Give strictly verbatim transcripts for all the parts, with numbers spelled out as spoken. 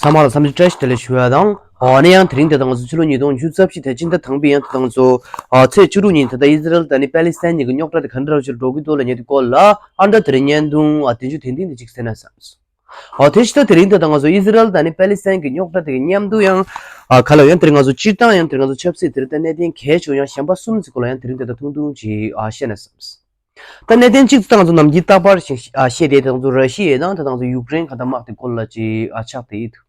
ཚང་མ་ལ་འཚམས་འདྲི་བཀྲ་ཤིས་བདེ་ལེགས་ཞུ་ཡ་དང་། ཨོ་ཨ་ནི་ཡང་དེ་རིང་དེ་དང་ང་ཚོ་ཕྱི་ལོ་ཉིས་སྟོང་ཉི་ཤུ་རྩ་བཞི་དེ་སྤྱི་ཟླ་དང་པོའི་ཡང་དེ་དང་ང་ཚོ་ཨ་ཚེས་བཅུ་དྲུག་ཉིན་ད་ལྟ་ཨི་ཟི་རལ་དང་ནི་པེ་ལི་སི་ཐན་གཉིས་ཀྱི་རྙོག་དྲ་དེ་ག་འདྲ་ཞིག་འགྲོ་གི་འདུག་ལབ་མཁན་དེ་སྐོར་ལ་ཨ་འདྲ་དེ་རིང་བརྙན་ཐུང་ཨ་དེ་ཚོ་དེ་འདི་འདི་ཅིག་གསན་ན་བསམས། ཨོ་དེ་ཕྱི་ད་དེ་རིང་དེ་དང་ང་ཚོ་ཨི་ཟི་རལ་དང་ནི་པེ་ལི་སི་ཐན་གྱི་རྙོག་དྲ་དེ་གི་མཉམ་དུ་ཡང་ཨ་ག་ལ་ཡང་དེ་རིང་ང་ཚོ་སྤྱིར་བཏང་ཡང་དེ་རིང་ང་ཚོ་ཆབ་སྲིད་དེ་རིང་ད་གནད་དོན་གལ་ཆེ་བ་ཡང་གཞན་པ་གསུམ་ཅིག་སྐོར་ལ་ཡང་དེ་རིང་དེ་ད་ཐུང་ཐུང་ཅིག་ཨ་བཤད་ན་བསམས། ད་གནད་དོན་གཅིག་ད་ང་ཚོ་ནམ་རྒྱུན་རྟག་པར་ཞིག་ཨ་བཤད་དེ་ད་ང་ཚོ་ར་ཤི་ཡའི་དང་ད་ང་ཚོ་ཡུཀ་རེན་ག་ད་དམག་དེ་སྐོར་ལ་ཅིག་ཨ་ཆགས་བསྡད་ཡོད་འདུག་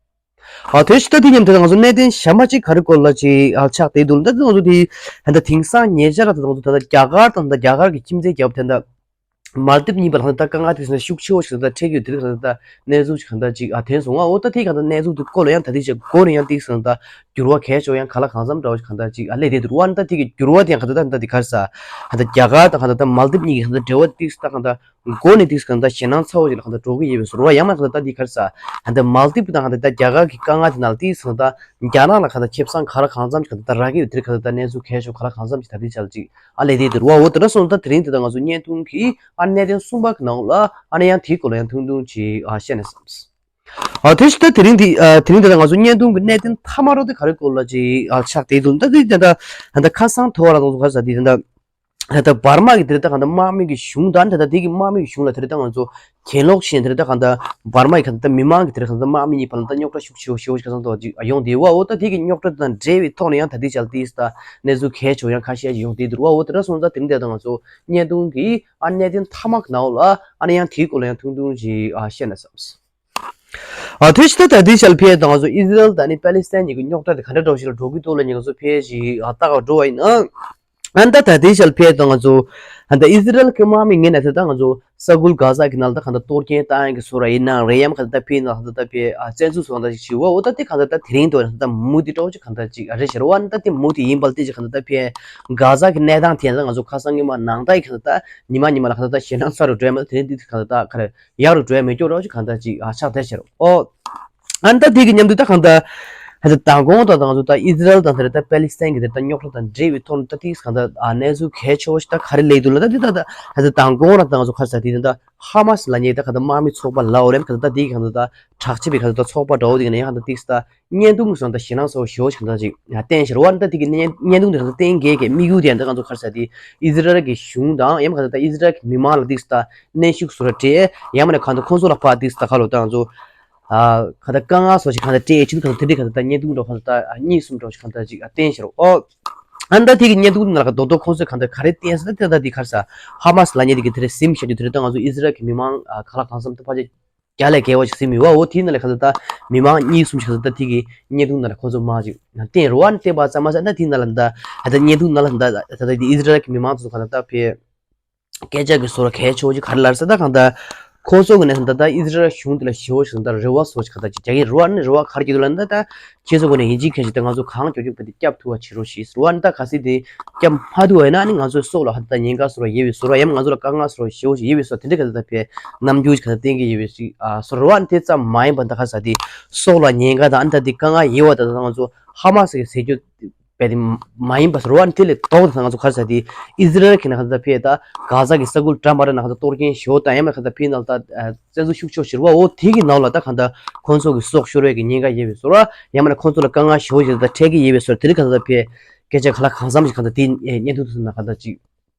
ཨ་དེ་ཕྱི་ད་དེ་མཉམ་དུ་ད་ང་ཚོ་གནད་དོན་གཞན་པ་ཅིག་ག་རེ་སྐོར་ལ་ཅིག་ཨ་ཆགས་བསྡད་འདུག་ད་ང་ཚོ་དེ་ད་ད་དེང་སང་ཉེ་ཆར་ད་ང་ཚོ་ད་ད་རྒྱ་གར་དང་ད་རྒྱ་གར་གྱི་ཁྱིམ་མཚེས་རྒྱལ་ཁབ་དེ་ད་མལ་དིབ་གཉིས་བར་ལ་ད་དཀའ་ངལ་དེ་ཤུགས་ཆེ་བོ་ཞིག་ད་འཕྲད་ཀྱི་ཡོད་དེ་ད་ད་གནས་ཚུལ་ཞིག་ག་ད་ཅིག་ཨ་ཐོན་སོང་ང་། འོ་ད་དེ་ག་ད་གནས་ཚུལ་དེ་སྐོར་ལ་ཡང་ད་དེ་ཅིག་སྒོ་ནས་ཡང་དེ་ག་ད་འགྱུར་བ་གལ་ཆེ་བ་ཡང་ག་ལ་གང་འཚམ་འདྲ་བ་ཞིག་ག་ད་ཅིག་ཨ་སླེབས་བསྡད་འདུག་འོ་ད་དེ་གི་འགྱུར་བ་དེ་ཡང་ག་ད་ད་ད་དེ་ག་རེ་ཟ་ད་རྒྱ་གར་དང་ག་ད་ད་མལ་དིབ་གཉིས་ཀྱི་ག་ད་འབྲེལ་བ་དེ་ད་ག་ད་སྒོ་ནས་དེ་ག་ད་ཞེད་སྣང་ཚ་བོ་ཞིག་ལ་ག་ད་འགྲོ་གི་ཡོད་པའི་བཟོ་འདྲ། ཡང་ན་ག་ད་ད་དེ་ག་རེ་ཟ་ད་མལ་དིབ་དང་ག་ད་ད་རྒྱ་གར་གྱི་དཀའ་ངལ་དེ་ནང་དེ་ག་ད་རྒྱ་ནག་ལ་ག་ད་ཁེ་བཟང་ག་ལ་གང་འཚམ་ཞིག་ག་ད་ད་རག་གི་ཡོད་དེ་ག་ད་ད་གནས་ཚུལ་གལ་ཆེ་བ་ག་ལ་གང་འཚམ་ཞིག་ད་དེ་ཅིག་ཨ་ལས་དེ་དེ་རུ་བ། འོ་དེ་འདྲ་སོང་ད་དེ་རིང་དེ་ད་ང་ཚོ་བརྙན་ཐུང་གི་ཨ་གནད་དོན་གསུམ་པ་གི་ནང་ལ་ཨ་ནི་ཡང་དེའི་སྐོར་ལ་ཡང་ཐུང་ཐུང་ཅིག་ཨ་བཤད་ན་བསམས། ཨ་དེ་ཕྱི་ད་དེ་རིང་དེ་ཨ་དེ་རིང་དེ་ད་ང་ཚོ་བརྙན་ཐུང་གི་གནད་དོན་མཐའ་མ་རོ་དེ་ག་རེ་སྐོར་ལ་ཅིག་ཨ་ཆགས་བསྡད་འདུག་ད་དེ་ད་ད་ད་ཁ་སང་ཐོ་བ་ལ་ང་ཚོ་ག་རེ་ཟ་དེ་ད་ད་ད་ད་འབར་མ་གི་དེ་ད་ག་ད་དམག་མི་གི་གཞུང་དང་ད་ད་དེ་གི་དམག་མི་གི་གཞུང་ལ་དེ་ད་ང་ཚོ་གྱེན་ལོག་བྱས་དེ་ད་ག་ད་འབར་མ་གི་ག་ད་ད་མི་མང་གི་དེ་ད་ག་ད་དམག་མི་གཉིས་བར་ལ་ད་རྙོག་དྲ་ཤུགས་ཆེ་བོ་ཞེ་བོ་ཞིག་ག་ཚང་ཐོག་ཅིག་ཡོང་དེ་བ། འོ་ད་དེ་གི་རྙོག་དྲ་དང་འབྲེལ་བའི་ཐོག་ནས་ཡང་ད་དེ་ཅལ་དེ་ད་གནས་ཚུལ་གལ་ཆེ་བོ་ཡང་ཁ་ཤས་ཅིག་ཡོང་དེ་འདུག་བ། འོ་དེ་འདྲ་སོང་ཙང་དེ་རིང་དེ་ད་ང་ཚོ་བརྙན་ཐུང་གི་ཨ་གནད་དོན་མཐའ་མ་གི་ནང་ལ་ཨ་ནི་ཡང་དེའི་སྐོར་ལ་ཡང་ཐུང་ཐུང་ཅིག་ཨ་བཤད་ན་བསམས། ཨ་དེ་ཕྱི་ད་ད་དེ་ཞལ་ཕེ་དང་ང་ཚོ་ཨི་ཟི་རལ་དང་ནི་པ་ལི་སི་ཐན་གཉིས་ཀྱི་རྙོག་དྲ་དེ་ག་འདྲ་འདྲ་བོ་ཞིག་ལ་འགྲོ་གི་འདུག་ལ་ཉིན་ང་ཚོ་ཕེ་ཞིག་ཨ་ལྟ་ག་འགྲོ་བ་ཡིན་ན། ཨ་ད་ད་དེ་ཞལ་ཕེ་དང་ང་ཚོ་ཨ་ད་ཨི་ཟི་རལ་གྱི་དམག་མི་ངོས་ནས་ད་ང་ཚོ་ས་ཁུལ་གྷ་ཟ་གི་ནང་ད་ག་ད་གཏོར་སྐྱོན་བཏང་ཡག་གི་བཟོ་འདྲ་ཡིན་ན་རེད། ཡང་ག་ད་ཕེ་ནང་ད་ད་ཕེ་ཨ་བཙན་འཛུལ་སོང་ད་ཅིག་བྱེད་བ། འོ་ད་དེ་ག་ད་ད་དེ་རིང་དུ་ད་མུ་མཐུད་འགྲོ་ཅིག་ག་ད་ཅིག་ཨ་རེད་ཤག་རེད་བ། ད་དེ་མུ་མཐུད་ཡིན་པ་ལ་དེ་ཅིག་ག་ད་ད་ཕེ་གྷ་ཟ་གི་གནས་སྟངས་དེ་ད་ང་ཚོ་ཁ་སང་ཉི་མ་ནང་ད་ག་ད་ཉི་མ་ཉི་མ་ལ་ག་ད་ད་ཞེད་སྣང་ཚ་རུ་འགྲོ་ཡ་མ་ད་དེ་རིང་དེ་ག་ད་ད་ག་རེ་ཡག་རུ་འགྲོ་ཡ་མེད་སྐྱོ་རོགས་ཅིག་གང་ལྟར་ཅིག་ཨ་ཆགས་བསྡད་ཤག་རོ། ཨོ། ཨ་ནི་ད་དེ་གི་མཉམ་དུ་ད་གང་ལྟར་ཧ་ད་མདང་དགོང་དང་ད་ང་ཚོ་ད་ཨི་ཟི་རལ་དང་དེ་རེད་ད་པེ་ལི་སི་ཐན་གི་དེ་ད་རྙོག་དྲ་དང་འབྲེལ་བའི་ཐོག་ནས་ད་དེ་གང་ལྟར་ཨ་གནས་ཚུལ་གལ་ཆེ་བོ་ཞིག་ད་ག་རེ་སླེབས་འདུག་ལ། ད་དེ་ད་ད་ཧ་ད་མདང་དགོང་ར་ད་ང་ཚོ་ག་རེ་ཟ་དེ་ད་ཧ་མ་སི་ལབ་མཁན་ད་གང་ལྟར་དམག་མི་ཚོགས་པ་ལབ་འོ་རེད། གང་ལྟར་ད་དེ་གི་གང་ལྟར་ད་དྲག་ཆེ་བའི་གང་ལྟར་ད་ཚོགས་པ་འདྲ་བོ་དེ་གི་ནས་ཡང་གང་ལྟར་དེ་གི་ད་བརྙན་ཐུང་གི་སོང་ད་ཞེད་སྣང་ཚ་བོ་ཞེ་བོ་ཞིག་གང་ལྟར་ཅིག་བསྟན་ཤག་རེད་བ། ད་དེ་གི་བརྙན་བརྙན་ཐུང་དེ་གང་ལྟར་བསྟན་མཁན་གི་དམིགས་ཡུལ་དེ་ཡང་ད་ང་ཚོ་ག་རེ་ཟ་དེ་ཨི་ཟི་རལ་གི་གཞུང་དང་ཡང་གང་ལྟར་ད་ཨི་ཟི་རལ་གི་མི་མང་ལ་དེ་གི་ད་གནོན་ཤུགས་བཟོ་འདྲ་སྤྲད། ཡང་མིན་ན་གང་ལྟར་ཁོང་ཚོ་ལ་ཕར་དེ་ད་ག་ལོ་ད་ང་ཚོ་ཨ་ག་ད་དཀའ་ངལ་སོགས་ཞིག་གང་ལྟར་སྤྲད་ཡས་ཆེད་དུ་གང་ལྟར་དེ་འདྲའི་གང་ལྟར་ད་བརྙན་ཐུང་འདྲ་གང་ལྟར་ད་གཉིས་གསུམ་འདྲ་ཞིག་གང་ལྟར་ཅིག་བསྟན་ཤག་རོ། ཨོ། ཨ་ནི་ད་དེ་གི་བརྙན་ཐུང་ནང་ལ་རྡོག་རྡོག་ཁོང་ཚོས་གང་ལྟར་ག་རེ་བསྟན་སོང་ད་དེ་ད་དེ་ག་རེ་ཟ་ཧ་མ་སི་ལབ་མཁན་དེ་གི་དེ་རེད་ཟིན་བཞག་རྒྱུ་དེ་རེད། ད་ང་ཚོ་ཨི་ཟི་རལ་གི་མི་མང་ཨ་ག་ལ་གང་འཚམ་ད་ཕལ་ཆེར་རྒྱ་ལས་བརྒལ་བ་ཞིག་ཟིན་མི་བ། འོ་དེའི་ནང་ལ་གང་ལྟར་ད་མི་མང་གཉིས་གསུམ་ཞིག་གང་ལྟར་ད་དེ་གི་བརྙན་ཐུང་ནང་ལ་ཁོང་ཚོ་མར་ཅིག་བསྟན་རོ། ཨ་ནི་བསྟན་པ་ཙམ་མ་ཟད་ད་དེའི་ནང་ལ་ད་ད་ད་བརྙན་ཐུང་ནང་ལ་ད་ད་ད་དེ་ཨི་ཟི་རལ་གི་མི་མང་ཚོ་གང་ལྟར་ད་ཕེ། སྐད་ཆ་གི་བཟོ་འདྲ་གལ་ཆེ་བོ་ཅིག་ག་རེ་ལབ་ཟེར་ད་གང་ལྟར། ཁོང་ཚོ་གི་ནས་ད་ལྟ་ཨི་ཟི་རལ་གཞུང་དེ་ལ་ཞེ་བོ་ཞིག་ད་རེ་བ་བཟོ་ཅིག་ག་ད་ཅིག་རྒྱག་གིན་རེད་བ། ནི་རེ་བ་ག་རེ་བྱེད་འདུག་ལབ་ན་ད་ཁྱེད་ཚོ་གི་ནས་ཡིན་གཅིག་མཁྱེན་ཅིག་ད་ང་ཚོ་གང་མགྱོགས་མགྱོགས་བྱས་ཏེ་སྐྱབས་ཐུབ་པ་བྱེད་རོགས་ཞེས་ཟེར་བ། ནི་ད་གལ་སྲིད་དེ་སྐྱབས་མ་ཐུབ་པ་ཡིན་ན་ནི་ང་ཚོའི་སྲོག་ལ་ཧ་ད་ཉེན་ཁ་བཟོ་འདྲ་ཡོད་པའི་བཟོ་འདྲ་ཡང་ང་ཚོ་ལ་དཀའ་ངལ་བཟོ་འདྲ་ཞེ་བོ་ཞིག་ཡོད་པའི་བཟོ་འདྲ་དེ་འདྲ་ག་ད་ད་ཕེ་རྣམ་འགྱུར་ཅིག་ག་ད་བསྟན་གྱི་ཡོད་པའི་ཞིག་ཨ་བཟོ་འདྲ་བ། ནི་དེ་ཙམ་མ་ཡིན་པ་ད་ག་ས་དེ་སྲོག་ལ་ཉེན་ཁ་དང་ཨ་ནི་ད་དེ་དཀའ་ངལ་ཡོད་པ་ད་ད་ང་ཚོ་ཧ་མ་སི་གི་ཟེར་རྒྱུ། བས་དེ་མ་ཡིན་པ་ཟེར་བ། ནི་དེ་ལས་ལྡོག་སྟེ་ང་ཚོ་ག་རེ་ཟ་དེ་ཨི་ཟི་རལ་གྱི་ནང་ག་ད་ཕེ་ད་གྷ་ཟ་གི་ས་ཁུལ་འདྲ་མི་འདྲ་ནང་ག་ད་གཏོར་སྐྱོན་ཞེ་བོ་དང་ཡང་མིན་ན་ག་ད་ཕེ་ནང་ད་བཙན་འཛུལ་ཤུགས་ཆེ་བོ་ཞེ་བོ་འོ་དེ་གི་ནང་ལ་ད་ག་ད་ཁོང་ཚོ་གི་སྲོག་ཤོར་བའི་གི་ཉེན་ཁ་ཡོད་པའི་བཟོ་འདྲ་ཡང་མིན་ན་ཁོང་ཚོ་ལ་དཀའ་ངལ་ཞེ་བོ་ཞིག་ད་འཕྲད་ཀྱི་ཡོད་པའི་བཟོ་འདྲ་དེ་རིང་ག་ད་ཕེ་སྐད་ཆ་ག་ལ་གང་འཚམ་ཞིག་ག་ད་དེ་བརྙན་ཐུང་དེ་ཚོ་ནང་ག་ད་ཅིག་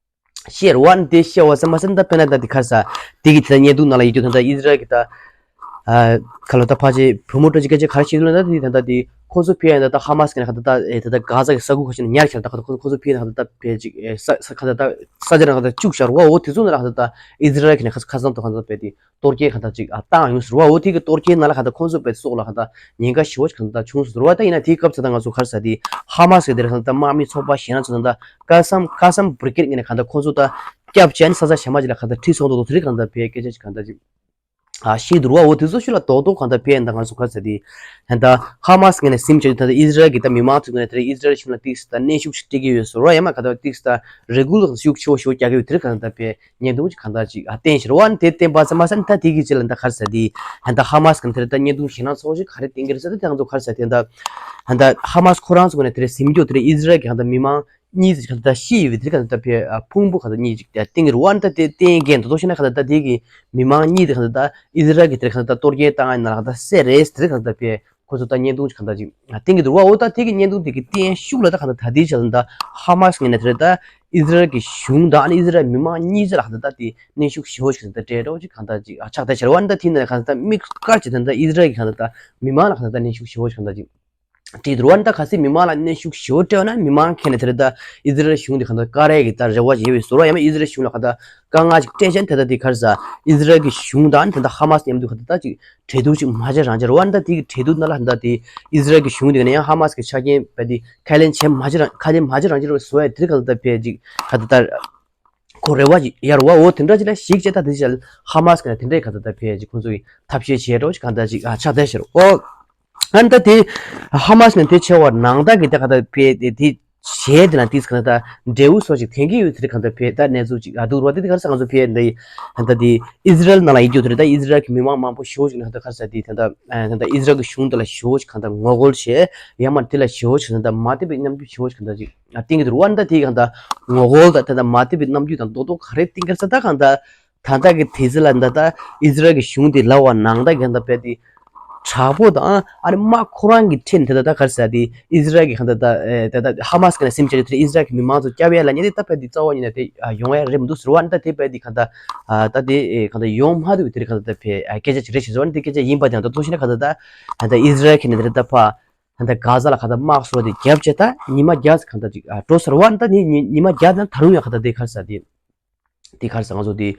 བཤད་རེད་བ། ནི་དེ་བཤད་བ་ཙམ་མ་ཟད་ད་དཔེར་ན་ད་འདི་ག་རེ་ཟ་དེ་གི་དེ་ད་བརྙན་ཐུང་ནང་ལ་ཡོད་རྒྱུ་ད་ད་ཨི་ཟི་རལ་གི་ད་ཨ་ག་ལ་ད་ཕལ་ཆེར་བུ་མོ་འདྲ་ཅིག་སྐད་ཆ་ག་རེ་བཤད་འདུག་ལབ་ན་ད་དེ་ད་ད་དེ་ཁོ་ཚོ་ཕེ་ཡ་ད་ད་ཧ་མ་སི་གི་ནས་ག་ད་ད་ཨེ་ད་ད་གྷ་ཟ་གི་ས་ཁུལ་ཁ་ཤས་ནས་ཉར་ཁྱེར་ད་ག་ད་ཁོ་ཁོ་ཚོ་ཕེ་ཡ་ད་ག་ད་ད་ཕེ་ཅིག་ཨེ་ས་ས་ག་ད་ད་ས་ཆ་ནང་ག་ད་བཅུག་བཞག་རེད་བ། འོ་དེ་ཚོ་ནང་ལ་ག་ད་ད་ཨི་ཟི་རལ་གི་ནས་ཁ་ཁ་སང་ད་ག་ད་ཕེ་དེ། གཏོར་སྐྱོན་གང་ལྟར་ཅིག་ཨ་བཏང་ཡོང་ཟེར་བ། འོ་དེ་གི་གཏོར་སྐྱོན་ནང་ལ་གང་ལྟར་ཁོང་ཚོ་བས་སྲོག་ལ་གང་ལྟར་ཉེན་ཁ་ཞེ་བོ་ཅིག་གང་ལྟར་བྱུང་ཟེར་བ། ད་ཡིན་ན་དེའི་སྐབས་སུ་ད་ང་ཚོ་ག་རེ་ཟ་དེ་ཧ་མ་སི་དེར་གང་ལྟར་དམག་མི་ཚོགས་པ་གཞན་ཚོ་གང་ལྟར་ཀ་སམ་ཀ་སམ་བྷི་རི་གེད་ངོས་ནས་གང་ལྟར་ཁོང་ཚོ་ད་སྐྱབས་བཅོལ་ནས་ས་ཆ་གཞན་པ་ཅིག་ལ་གང་ལྟར་ཁྲིད་སོང་འདུག་དེ་རིགས་གང་ལྟར་བས་སྐད་ཆ་ཅིག་གང་ལྟར་ཅིག་ཨ་བཤད་འདུག་བ། འོ་དེ་ཚོ་ཤུལ་ལ་རྡོག་རྡོག་གང་ལྟར་བས་ད་ང་ཚོ་ག་རེ་ཟ་དེ་ད་ཧ་མ་སི་ངོས་ནས་ཟིན་བྱས་ད་ཨི་ཟི་རལ་གི་ད་མི་མང་ཚོ་ངོས་ནས་དེ་ཨི་ཟི་རལ་གཞུང་ལ་ཏིག་ཙམ་ད་གནོན་ཤུགས་ཤིག་སྤྲད་ཀྱི་ཡོད་ཟེར་བ། ཡང་ན་གང་ལྟར་ཏིག་ཙམ་ད་རེ་སྐུལ་ཤུགས་ཆེ་བོ་ཞེ་བོ་རྒྱག་གི་ཡོད་དེ་རིགས་གང་ལྟར་བས། བརྙན་ཐུང་ཅིག་གང་ལྟར་ཅིག་ཨ་བསྟན་ཞེས་རེད་བ། ནི་དེ་བསྟན་པ་ཙམ་མ་ཟད་ནི་ད་དེ་གི་རྗེས་ལ་ད་ག་རེ་ཟ་དེ་ད་ཧ་མ་སི་གི་དེར་ད་བརྙན་ཐུང་ཞེད་སྣང་ཚ་བོ་ཞིག་ག་རེ་བསྟན་གྱི་རེད་ཟེར་ད་དེ་ང་ཚོ་ག་རེ་ཟ་དེ་ད་ད་ཧ་མ་སི་ཁོ་རང་ཚོ་གི་ནས་དེར་ཟིན་རྒྱུ་དེར་ཨི་ཟི་རལ་གྱི་ད་མི་མང་གཉིས་ཀྱི་ད་ཤི་ཡི་བའི་དེར་ག་ད་ཕེ་ཕུང་པོ་ག་ད་གཉིས་ཅིག་ད་བསྟན་གྱི་རེད་བ། ནི་ད་དེ་བསྟན་གྱི་འདུག་ཤེ་ན་ག་ད་ད་དེ་གི་མི་མང་གཉིས་དེ་ག་ད་ད་ཨི་ཟི་རལ་གྱི་དེར་ག་ད་ད་གཏོར་སྐྱོན་བཏང་ཡ་ན་ག་ད་བསད་རེད་དེར་ག་ད་ཕེ། ཁོ་ཚོ་ད་བརྙན་ཐུང་ཅིག་གང་ལྟར་ཅིག་བསྟན་གྱི་འདུག་བ། འོ་ད་དེ་གི་བརྙན་ཐུང་དེ་གི་བརྟན་ཤུགས་ལ་ད་གང་ལྟར་ད་ལྟའི་ཆར་ད་ཧ་མ་སི་ངོས་ནས་དེ་རེད། ད་ཨི་ཟི་རལ་གྱི་གཞུང་དང་ཨ་ནི་ཨི་ཟི་རལ་མི་མང་གཉིས་ཆ་ལ་གང་ལྟར་ད་དེ་གནོན་ཤུགས་ཞེ་པོ་ཞིག་ད་སྤྲད་འགྲོ་ཅིག་གང་ལྟར་ཅིག་ཆགས་བསྡད་ཤར་བ། ཨ་ནི་ད་དེ་ནས་གང་ལྟར་ད་དམིགས་བཀར་གྱི་ད་ལྟ་ཨི་ཟི་རལ་གྱི་གང་ལྟར་ད་མི་མང་ལ་གང་ལྟར་ད་གནོན་ཤུགས་ཞེ་པོ་ཞིག་གང་ལྟར་ཅིག་སྤྲད་འདུག་བ། ཨ་ནི་ད་གལ་སྲིད་མི་མང་ལ་གནོན་ཤུགས་ཞེ་པོ་སྤྲད་པ་ན་མི་མང་ཁྱེད་ནས་དེ་རེད། ད་ཨི་ཟི་རལ་གཞུང་དེ་གང་ལྟར་བཀའ་རེ་གི་ད་རེ་བ་ཞིག་ཡོད་པའི་བཟོ་འདྲ། ཡང་མིན་ཨི་ཟི་རལ་གཞུང་ལ་གང་ལྟར་དཀའ་ངལ་ཅིག་སྤྲད་ཅན་དེ་ལྟ་དེ་ག་རེ་ཟ། ཨི་ཟི་རལ་གྱི་གཞུང་དང་དེ་ལྟ་ཧ་མ་སི་མཉམ་དུ་གང་ལྟར་ད་ཅིག་གྲོས་བསྡུར་ཅིག་མ་བྱེད་རང་བྱེད་རེད་བ། ཨ་ནི་ད་དེ་གི་གྲོས་བསྡུར་ནང་ལ་གང་ལྟར་དེ་ཨི་ཟི་རལ་གྱི་གཞུང་དེ་ག་ནས་ཡང་ཧ་མ་སི་གི་ཆ་རྐྱེན་བས་དེ་ཁས་ལེན་བྱེད་མ་བྱེད་རང་ཁས་ལེན་མ་བྱེད་རང་བྱེད་རེད་བཟོ་ཡ་དེ་གང་ལྟར་ད་བས་ཅིག་གང་ལྟར་ད་ཁོ་རེ་བ་ཅིག་ཡོད་རེད་བ། འོ་དེ་འདྲ་ཅིག་ལ་གཞིགས་བྱས་ད་དེ་ཅིག་ཧ་མ་སི་གི་ནས་དེ་འདྲའི་གང་ལྟར་ད་བས་ཅིག་ཁོང་ཚོ་གི་ཐབས་ཤེས་བྱེད་རོགས་ཅིག་གང་ལྟར་ཅིག་ཆགས་བསྡད་ཤར། འོ། ཨ་ནི་ད་དེ་ཧ་མ་སི་ནས་དེ་བྱས་པ་ནང་ལྟར་གྱི་དེ་ག་ད་བས་དེ་དེ་བྱས་དེ་ལ་དེ་ག་ད་འབྲས་བུ་སོགས་ཤིག་ཐོན་གྱི་ཡོད་དེ་ག་ད་བས་ད་གནས་ཚུལ་ཅིག་ཨ་འདུག་རོ། དེ་དེ་ག་རེ་ཟ་ང་ཚོ་བས་འདི་ད་དེ་ཨི་ཟི་རལ་ནང་ལ་ཡིན་རྒྱུ་དེ་རེད། ད་ཨི་ཟི་རལ་གྱི་མི་མང་མང་པོ་ཞེ་པོ་ཞིག་ནས་ད་ག་རེ་ཟ་དེ་ད་ད་ཨི་ཟི་རལ་གྱི་གཞུང་དེ་ལ་ཞེ་པོ་ཞིག་ག་ད་ངོ་རྒོལ་བྱས། ཡང་མ་དེ་ལ་ཞེ་པོ་ཞིག་ད་མ་བདེ་བའི་རྣམ་འགྱུར་ཞེ་པོ་ཞིག་ག་ད་ཅིག་བསྟན་གྱི་འདུག་རོ། ཨ་ནི་ད་དེ་ག་ད་ངོ་རྒོལ་ད་ད་མ་བདེ་བའི་རྣམ་འགྱུར་དང་རྡོག་རྡོག་ག་རེ་བསྟན་གྱི་རེད་ཟ། ད་ག་ད་ད་ལྟ་གི་དུས་ཚོད་ལ་ད་ལྟ་ཨི་ཟི་རལ་གྱི་གཞུང་དེ་ལབ་པ་ནང་ལྟར་གྱི་ད་ལྟ་བས་དེ་དྲག་པོ་དང་ཨ་ནི་དམག་ཁོ་རང་གི་ཁྲིམས་དེ་ད་ལྟ་ག་རེ་ཟ་དེ་ཨི་ཟི་རལ་གྱི་གང་ལྟར་ད་ད་ལྟ་ཧ་མ་སི་གི་ནས་སེམས་ཆགས་དེ་ཨི་ཟི་རལ་གྱི་མི་མང་ཚོ་སྐྱབས་ཡ་ལ་ཉེ་དེ་ད་བས་དེ་རྩ་བ་ཉིད་ནས་དེ་ཡོང་ཡ་རེད་མི་འདུག་ཟེར་བ། ཨ་ནི་ད་དེ་བས་དེ་གང་ལྟར་ད་དེ་གང་ལྟར་ཡོང་མ་ཐུབ་དེ་རེད། གང་ལྟར་ད་བས་སྐད་ཆ་ཅིག་རེད་ཞེས་ཟེར་བ། ཨ་ནི་དེ་སྐད་ཆ་ཡིན་པ་དེ་ད་ཐུགས་ཤེས་ན་གང་ལྟར་ད་ད་ལྟ་ཨི་ཟི་རལ་གྱི་ནས་དེ་རེད་ད་ཕ་ད་ལྟ་གྷ་ཟ་ལ་གང་ལྟར་དམག་སོགས་དེ་བརྒྱབ་བྱས་ད་ཉི་མ་བརྒྱ་ཙམ་གང་ལྟར་ཅིག་འགྲོ་ཟེར་བ། ཨ་ནི་ད་ནི་ཉི་མ་བརྒྱ་ཙམ་ད་རུང་ཡང་གང་ལྟར་དེ་ག་རེ་ཟ་དེ། དེ་ག་རེ་ཟ་ང་ཚོ་དེ།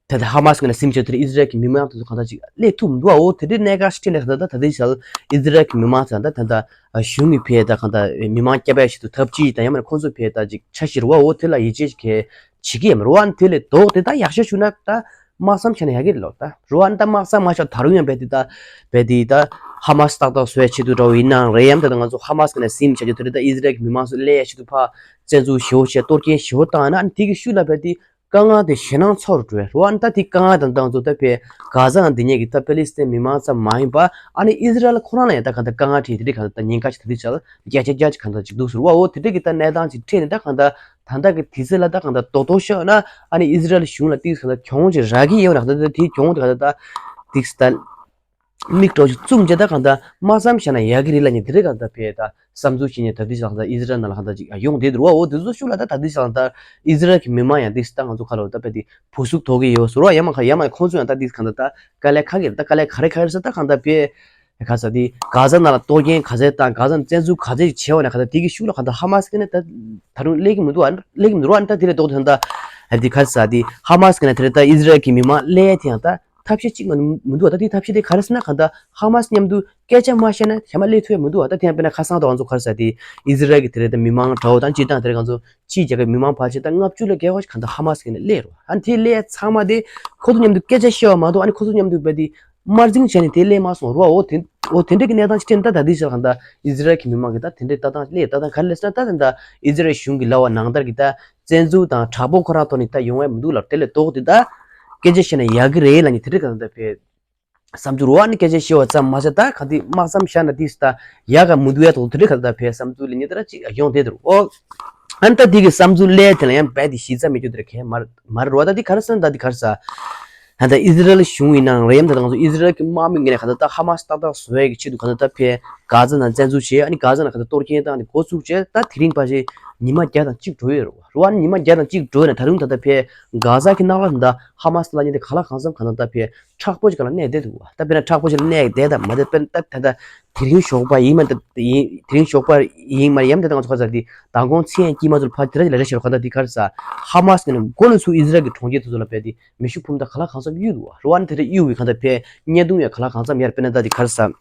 ད་ལྟ་ཧ་མ་སི་ངོས་ནས་ཟིན་བྱས་དེར་ཨི་ཟི་རལ་གྱི་མི་མང་དེ་ཚོ་གང་ལྟར་ཅིག་སླེབས་ཐུབ་མི་འདུག་ཨ། འོ་དེ་འདྲའི་གནད་འགག་ཞིག་འཕྲད་ནས་གང་ལྟར་ད་ལྟའི་ཆར་ཨི་ཟི་རལ་གྱི་མི་མང་ཚོ་ད་ད་ད་གཞུང་གི་ཕེ་ད་གང་ལྟར་མི་མང་སྐྱབས་ཡ་ཆེད་དུ་ཐབས་ཅིག་དང་ཡང་མིན་ན་ཁོང་ཚོ་ཕེ་ད་ཅིག་འཆར་གཞི་རེད་བ། འོ་དེ་ལ་ཡིད་ཆེས་ཤིག་བྱེད་ཀྱི་ཡོད་མ་རེད་བ། དེ་ལས་ལྡོག་དེ་ད་ཡག་ཤོས་བྱུང་ན་ད་དམག་མཚམས་བཞག་ན་ཡག་གི་རེད་ལོ། ད་རེད་བ། ད་དམག་མཚམས་མ་བཞག་ད་རུང་ཡང་རྦད་དེ་ད་རྦད་དེ་ད་ཧ་མ་སི་ཏག་ཏག་བཟོ་ཡ་ཆེད་དུ་འདྲ་བོ་ཡིན་ནའང་རེད། ཡང་ད་ད་ང་ཚོ་ཧ་མ་སི་ངོས་ནས་ཟིན་བྱས་རྒྱུ་དེ་རེད། ད་ཨི་ཟི་རལ་གྱི་མི་མང་ཚོ་སླེབས་ཡ་ཆེད་དུ་ཕར་བཙན་འཛུལ་ཞེ་པོ་བྱས་གཏོར་སྐྱོན་ཞེ་པོ་བཏང་ཡ་ན་ཨ་ནི་དེ་གི་ཤུལ་ལ་རྦད་དེ། དཀའ་ངལ་དེ་ཞེད་སྣང་ཚ་རུ་འགྲོ་བས་རེད་བ། ཨ་ནི་ད་དེ་དཀའ་ངལ་དང་ད་ང་ཚོ་ད་ཕེ་གྷ་ཟ་ནང་འདི་ཉིད་ཀྱི་ད་པེ་ལི་སི་ཐན་མི་མང་ཙམ་མ་ཡིན་པ་ཨ་ནི་ཨི་ཟི་རལ་ཁོ་རང་ལ་ཡང་ད་གང་ལྟར་དཀའ་ངལ་འཕྲད་དེ་འདྲའི་གང་ལྟར་ད་ཉེན་ཁ་ཞིག་ད་དེ་ཆགས་ལ་བརྒྱ་ཆ་བརྒྱ་ཅིག་གང་ལྟར་ཅིག་འདུག་ཟེར་བ། འོ་དེ་འདྲའི་གི་ད་གནས་སྟངས་ཅིག་འཕྲད་ནས་ད་གང་ལྟར་ད་ལྟ་གི་དུས་ཚོད་ལ་ད་གང་ལྟར་རྡོག་རྡོག་ཤོད་ན་ཨ་ནི་ཨི་ཟི་རལ་གཞུང་ལ་ཏིག་གང་ལྟར་གྱོང་ཅིག་རག་གི་ཡོད་ན་གང་ལྟར་ད་དེ་གྱོང་དེ་གང་ལྟར་ད་ཏིག་ད། མིག་གྲོགས་ཤིག་བཙུམ་བྱས་ད་གང་ལྟར་དམག་མཚམས་བཞག་ན་ཡག་གི་རེད་ལབ་ནས་དེ་རིང་གང་ལྟར་ཕེ་ད་བསམ་ཚུལ་བྱས་ནས་ད་ལྟའི་ཆར་གང་ལྟར་ཨི་ཟི་རལ་ནང་ལ་གང་ལྟར་ཅིག་ཡོང་བསྡད་འདུག་བ། འོ་དེ་ཚོ་ཤུགས་ལ་ད་ད་ལྟའི་ཆར་གང་ལྟར་ཨི་ཟི་རལ་གྱི་མི་མང་ཡང་ཏིག་ད་ང་ཚོ་ཁ་ལོ་ད་ཕེ་དེ་བུ་ཟུག་དོག་གི་ཡོད་ཟེར་བ། ཡ་མ་ཁ་ཡ་མ་ཁོང་ཚོ་ཡང་ད་ཏིག་གང་ལྟར་ད་དཀའ་ལས་ཁག་གི་རེད། ད་དཀའ་ལས་ག་རེ་ག་རེ་ཟེར་ད་གང་ལྟར་ཕེ་ག་ས་དེ་གྷ་ཟ་ནང་ལ་གཏོར་སྐྱོན་ག་ཚད་དང་གྷ་ཟ་ནང་བཙན་འཛུལ་ག་ཚད་ཅིག་བྱས་པ་ན་གང་ལྟར་དེ་གི་ཤུགས་ལ་གང་ལྟར་ཧ་མ་སི་ནས་ད་ད་རུང་སླེབས་ཀྱི་མི་འདུག་བ། སླེབས་ཀྱི་མི་འདུག་བ། ད་དེ་ལས་ལྡོག་ད་ད་དེ་ག་ས་དེ་ཧ་མ་སི་ནས་དེ་ད་ཨི་ཟི་རལ་གྱི་མི་མང་སླེབས་ཡ་དེ་ཡང་ད། ཐབས་ཤེས་གཅིག་མ་མི་འདུག་བ། ད་དེའི་ཐབས་ཤེས་དེ་ག་རེ་ཟེར་ན་གང་ལྟར་ཧ་མ་སི་མཉམ་དུ་སྐད་ཆ་མ་བཤད་ན་ཧ་མ་སླེབས་ཐུབ་ཡ་མི་འདུག་བ། ད་དེ་ཡང་དཔེར་ན་ཁ་སང་དུ་ང་ཚོ་ག་རེ་ཟེར་དེ་ཨི་ཟི་རལ་གྱི་དེ་རེད་ད་མི་མང་དྲ་བ་དང་སྤྱིར་བཏང་དེ་རེད་ང་ཚོ་ཕྱིའི་རྒྱལ་ཁབ་མི་མང་ཕལ་ཆེར་ད་ལྔ་བཅུ་ལས་བརྒལ་བ་ཞིག་གང་ལྟར་ཧ་མ་སི་གི་ནས་སླེབས་རོ། ཨ་དེ་སླེབས་ཚང་མ་དེ་ཁོ་ཚོ་མཉམ་དུ་སྐད་ཆ་བཤད་པ་མ་གཏོགས་ཨ་ནི་ཁོ་ཚོ་མཉམ་དུ་བས་དེ་དམར་འཛིང་བྱས་ནས་དེ་སླེབས་མ་སོང་རོ། འོ་དེ་འོ་དེ་འདྲ་གི་གནས་སྟངས་ཅིག་འཕྲད་ན་ད་ད་དེ་ཞིག་གང་ལྟར་ཨི་ཟི་རལ་གྱི་མི་མང་གི་ད་དེ་འདྲའི་ལྟ་སྟངས་སླེབས་ལྟ་སྟངས་ག་རེ་སླེབས་ཟེར་ན་ད་ད་ད་ཨི་ཟི་རལ་གཞུང་གི་ལབ་པ་ནང་ལྟར་གྱི་ད་བཙན་འཛུལ་དང་དྲག་པོ་ཁོ་རང་ཐོག་ནས་ད་ཡོང་ཡ་མི་འདུག་ལབ་དེ་ལས་ལྡོག་དེ་ད་སྐད་ཆ་བཤད་ན་ཡག་གི་རེད་ལབ་ནས་དེ་འདྲ་གང་ལྟར་བས། བསམ་ཚུལ་རོ། ཨ་ནི་སྐད་ཆ་བཤད་པ་ཙམ་མ་ཟད་ད་ག་དེ་དམག་མཚམས་བཞག་ན་ཏིག་ད་ཡག་ག་མི་འདུག་ཡ་དོ་དེ་འདྲ་ག་ད་ཕེ་བསམ་ཚུལ་ལ་ཉེ་ད་ར་ཅིག་ཡོང་བསྡད་འདུག་ཨོ། ཨ་ནི་ད་དེ་གི་བསམ་ཚུལ་ལས་དེ་ལ་ཡང་རྦད་དེ་གཞི་རྩ་མེད་རྒྱུ་དེ་ར་གས་མ་མ་རེད་རོ། ད་དེ་ག་རེ་ཟེར་ན་ད་དེ་ག་རེ་ཟེར། ད་ད་ཨི་ཟི་རལ་གཞུང་ཡིན་ནའང་རེད་ཡམ་ད་ད་ང་ཚོ་ཨི་ཟི་རལ་གི་དམག་མི་ངོས་ནས་ག་ད་ད་ཧ་མ་སི་ཏག་ཏག་བཟོ་ཡ་གི་ཆེད་དུ་ག་ད་ད་ཕེ་གྷ་ཛ་ནང་བཙན་འཛུལ་བྱས། ཨ་ནི་གྷ་ཛ་ནང་ག་ད་གཏོར་སྐྱོན་བཏང་ནས་འགོ་བཙུགས་བྱས། ད་དེ་རིང་ཕལ་ཆེར་ཉི་མ་བརྒྱ་དང་གཅིག་འགྲོ་ཡོད་རེད་བ། རོ། ཨ་ནི་ཉི་མ་བརྒྱ་དང་གཅིག་འགྲོ་ཡོད་ན་ད་རུང་ད་ད་ཕེ་གྷ་ཛ་གི་ནང་ལ་ད་ཧ་མ་སི་ལབ་མཁན་དེ་ག་ལ་གང་འཚམ་ག་ད་ད་ཕེ་མཁྲེགས་པོ་ཅིག་ག་ལ་གནས་བསྡད་འདུག་བ། ད་དཔེར་ན་མཁྲེགས་པོ་ཅིག་ལ་གནས་བསྡད་ད་མ་བསྡད་དཔེར་ན་ད་ད་ད་དེ་རིང་ཞོགས་པ་ཡིན་མ་ད་ཡིན་དེ་རིང་ཞོགས་པ་ཡིན་མ་ཡམ་ད་ད་ང་ཚོ་ག་ས་དེ་མདང་དགོང་མཚན་སྐྱིད་མ་ཚོར་ཕ་དེ་ར་ཅིག་ལ་རེ་ཞིག་རོ། ག་ད་དེ་ག་རེ་ཟ། ཧ་མ་སི་ནས་འགོ་ནས་ཚུར་ཨི་ཟི་རལ་གི་གྲོང་ཁྱེར་དེ་ཚོ་ལ་བས་དེ་མེ་ཤུགས་འཕུར་མདའ་ག་ལ་གང་འཚམ་གཡུག་འདུག་བ། རོ། ཨ་ནི་དེ་ར་གཡུག་བའི་ག་ད་ཕེ་བརྙན་ཐུང་ཡ་ག་ལ་གང་འཚམ་ཡར་དཔེར་ན་ད་དེ་ག་རེ་ཟ།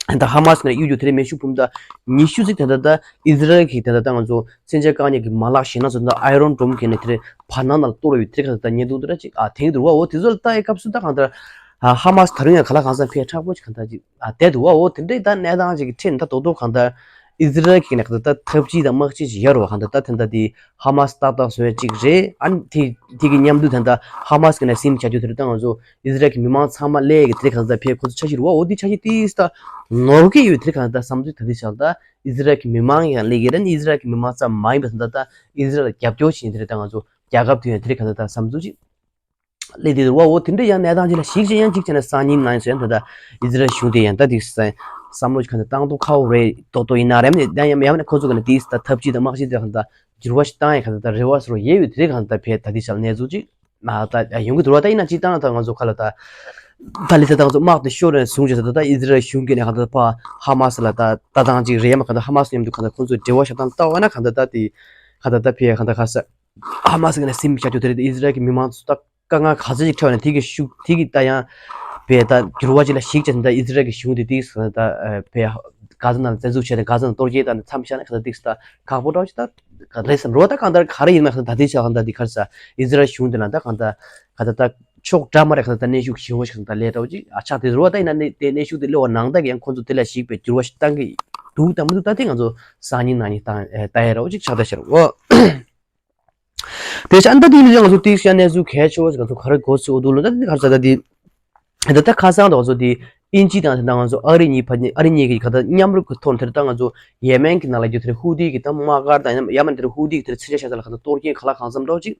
ད་ཧ་མ་སི་ནས་གཡུག་རྒྱུ་དེ་རིང་མེ་ཤུགས་འཕུར་མདའ་ཉི་ཤུ་ཙམ་དེ་འདྲ་ད་ཨི་ཟི་རལ་གྱི་དེ་འདྲ་ད་ང་ཚོ་མཚོན་ཆ་བཀག་ཉར་གྱི་མ་ལག་ཞེད་སྣང་ཚོ་ད་ཨའི་རོན་ཌོམ་གྱི་ནས་དེ་རིང་བར་སྣང་ནང་ལ་གཏོར་བའི་དེ་ག་ད་བརྙན་ཐུང་དེ་འདྲ་ཅིག་ཨ་ཐེངས་དུ་རུ་བ། འོ་དེ་ཚོ་ལ་ལྟ་ཡི་སྐབས་སུ་ད་གང་ལྟར་ཧ་མ་སི་ད་རུང་ཡང་ག་ལ་གང་འཚམ་ཕེ་མཁྲེགས་པོ་ཅིག་གང་ལྟར་ཅིག་ཨ་བསྡད་འདུག་བ། འོ་དེ་འདྲའི་ད་གནས་སྟངས་ཅིག་གི་ཁྲིད་ནས་ད་རྡོག་རྡོག་གང་ལྟར་ཨི་ཟི་རལ་གྱི་ནས་གང་ལྟར་ད་ཐབས་ཇུས་དང་དམག་ཇུས་ཅིག་ཡོད་རུ་བ། གང་ལྟར་ད་དེ་འདྲ་དེ་ཧ་མ་སི་ཏག་ཏག་བཟོ་ཡ་གཅིག་རེད། ཨ་ནི་དེ་དེ་གི་མཉམ་དུ་ད་ལྟ་ཧ་མ་སི་གི་ནས་སིམ་བྱ་རྒྱུ་དེ་རེད། ད་ང་ཚོ་ཨི་ཟི་རལ་གྱི་མི་མང་ཚང་མ་སླེབས་ཀྱི་དེ་རིང་གང་ལྟར་ཕེབས་ཁོ་ཚོ་འཆར་གཞི་རེད་བ། འོ་དེ་འཆར་གཞི་ཏིས་ད་ནོར་གྱི་ཡོད་དེ་རིང་གང་ལྟར་བསམ་ཚུལ་ད་དེ་ཆགས་ད་ཨི་ཟི་རལ་གྱི་མི་མང་ཡང་སླེབས་ཀྱི་རེད། ཨི་ཟི་རལ་གྱི་མི་མང་ཙམ་མ་ཡིན་པ་ད་ད་ཨི་ཟི་རལ་ལ་རྒྱབ་སྐྱོར་བྱེད་དེ་རེད། ད་ང་ཚོ་རྒྱལ་ཁབ་དེ་ཡང་དེ་རིང་གང་ལྟར་ད་བསམ་ཚུལ་ཅིག་སླེབས་དེ་རེད་བ། འོ་དེ་འདྲ་ཡང་གནས་སྟངས་ཅིག་ལ་གཞིགས་བྱས་ཡང་གཅིག་བྱས་ན་སང་ཉིན་ནང་ཡང་ཟེར་ད་ད་ཨི་ཟི་རལ་གཞུང་དེ་ཡང་ད་དེ་སང་ བསམ་བློ་ཞིག་གང་ལྟར་བཏང་ཐུབ་ཁག་པོ་རེད་མདོག་མདོག་ཡིན་ན་རེད། ཡང་ཡང་ཡང་ན་ཁོ་ཚོ་གི་ནི་དེའི་ད་ཐབས་ཇུས་དང་དམག་ཇུས་དེ་གང་ལྟར་འགྱུར་བ་ཞིག་བཏང་ཡ་གང་ལྟར་རེ་བ་ཟེར་བ་ཡོད་པའི་དེ་གང་ལྟར་བས་ད་དེ་ཆ་ལ་གནས་ཚུལ་ཅིག་ད་ཡོང་གི་འདུག་ར། ད་ཡིན་ན་ཅིག་བཏང་ད་ང་ཚོ་ཁ་ལ་ད་ད་ལི་ད་ད་ང་ཚོ་དམག་དེ་ཤོར་ནས་བཟུང་བྱས་ད་ད་ཨི་ཛི་རལ་གཞུང་གི་ནས་གང་ལྟར་ཕ་ཧ་མ་སི་ལ་ད་ད་ཐང་ཅིག་རེད་མ་གང་ལྟར་ཧ་མ་སི་མཉམ་དུ་གང་ལྟར་ཁོ་ཚོའི་འབྲེལ་བ་ཞབས་ཐང་ལྟ་བ་ན་གང་ལྟར་ད་དེ་གང་ལྟར་ད་ཕེ་གང་ལྟར་ཁ་ས་ཧ་མ་སི་གི་ནས་སིམ་བྱ་རྒྱུ་དེ་རེད། ཨི་ཛི་རལ་གི་མི་མང་ཚོ་ད་དཀའ་ངལ་ག་ཚོད་ཅིག་འཕྲད་ནས་དེ་གི་ཤུགས་དེ་གི་ད་ཡང་བས་ད་འགྱུར་བ་ཅིག་ལ་ཞིག་བྱས་ད་ཨི་ཛི་རལ་གི་གཞུང་དེ་དེ་ད་བས་ག་ཚོད་ན་བཙན་འཛུལ་བྱས་ཏེ་ག་ཚོད་ན་གཏོར་སྐྱེལ་ད་མཚམས་བཞག་ན་གང་ལྟར་དེ་ད་ཁག་པོ་འདྲ་ཅིག་ད་ག་རེད་བསམ་རོ། ད་གང་ལྟར་ག་རེ་ཡིན་མ་གང་ལྟར་ད་དེ་ཆ་གང་ལྟར་དེ་གར་ས་ཨི་ཛི་རལ་གཞུང་དེ་ལ་ད་གང་ལྟར་གང་ལྟར་ད་ཕྱོགས་འདྲ་མ་རེད། གང་ལྟར་ད་གནས་ཤུགས་ཞེ་པོ་ཞིག་གང་ལྟར་ལས་འདྲ་བོ་ཅིག་ཨ་ཆགས་དེ་རུ་བ་ད་ཡིན་ན་ནི་དེ་གནས་ཤུགས་དེ་སླེབས་པ་ནང་ད་གི་ཡང་ཁོ་ཚོ་དེ་ལ་ཞིག་པའི་འགྱུར་བ་ཞིག་བཏང་གི་འདུག་དང་མི་འདུག་ད་དེ་ང་ཚོ་སང་ཉིན་གནངས་ཉིན་བཏང་ཨེ་ལྟ་ཡ་འདྲ་བོ་ཅིག་ཆགས་ད་ཤར་འོ། དེ་ཆ་ཨ་ད་དེ་ཡིན་ན་ང་ཚོ་དེ་ཤ་གནས་ཚུལ་གལ་ཆེ་བོ་ཞིག་ང་ཚོ་ག་རེ་གོ་ཚུལ་འོ་འདུག་ལོ། ད་དེ་ག་རེ་ཟ་ད་དེ་ད་ད་ཁ་སང་དུ་ང་ཚོ་དེ་དབྱིན་ཇི་དང་དེ་ད་ང་ཚོ་ཨ་རི་གཉིས་ཕ་ཨ་རི་གཉིས་ཀྱི་ག་ད་མཉམ་རུབ་ཀྱི་ཐོག་དེར་ད་ང་ཚོ་ཡེ་མེན་གྱི་ནང་ལ་རྒྱུ་དེར་ཧུ་ཏི་གི་ད་དམག་སྒར་དང་ཡ་མ་དེར་ཧུ་ཏི་གི་དེར་མཚོན་ཆ་ཤ་ཚ་ལ་ག་ད་གཏོར་སྐྱོན་ག་ལ་གང་འཚམ་འདྲ་བོ་ཅིག་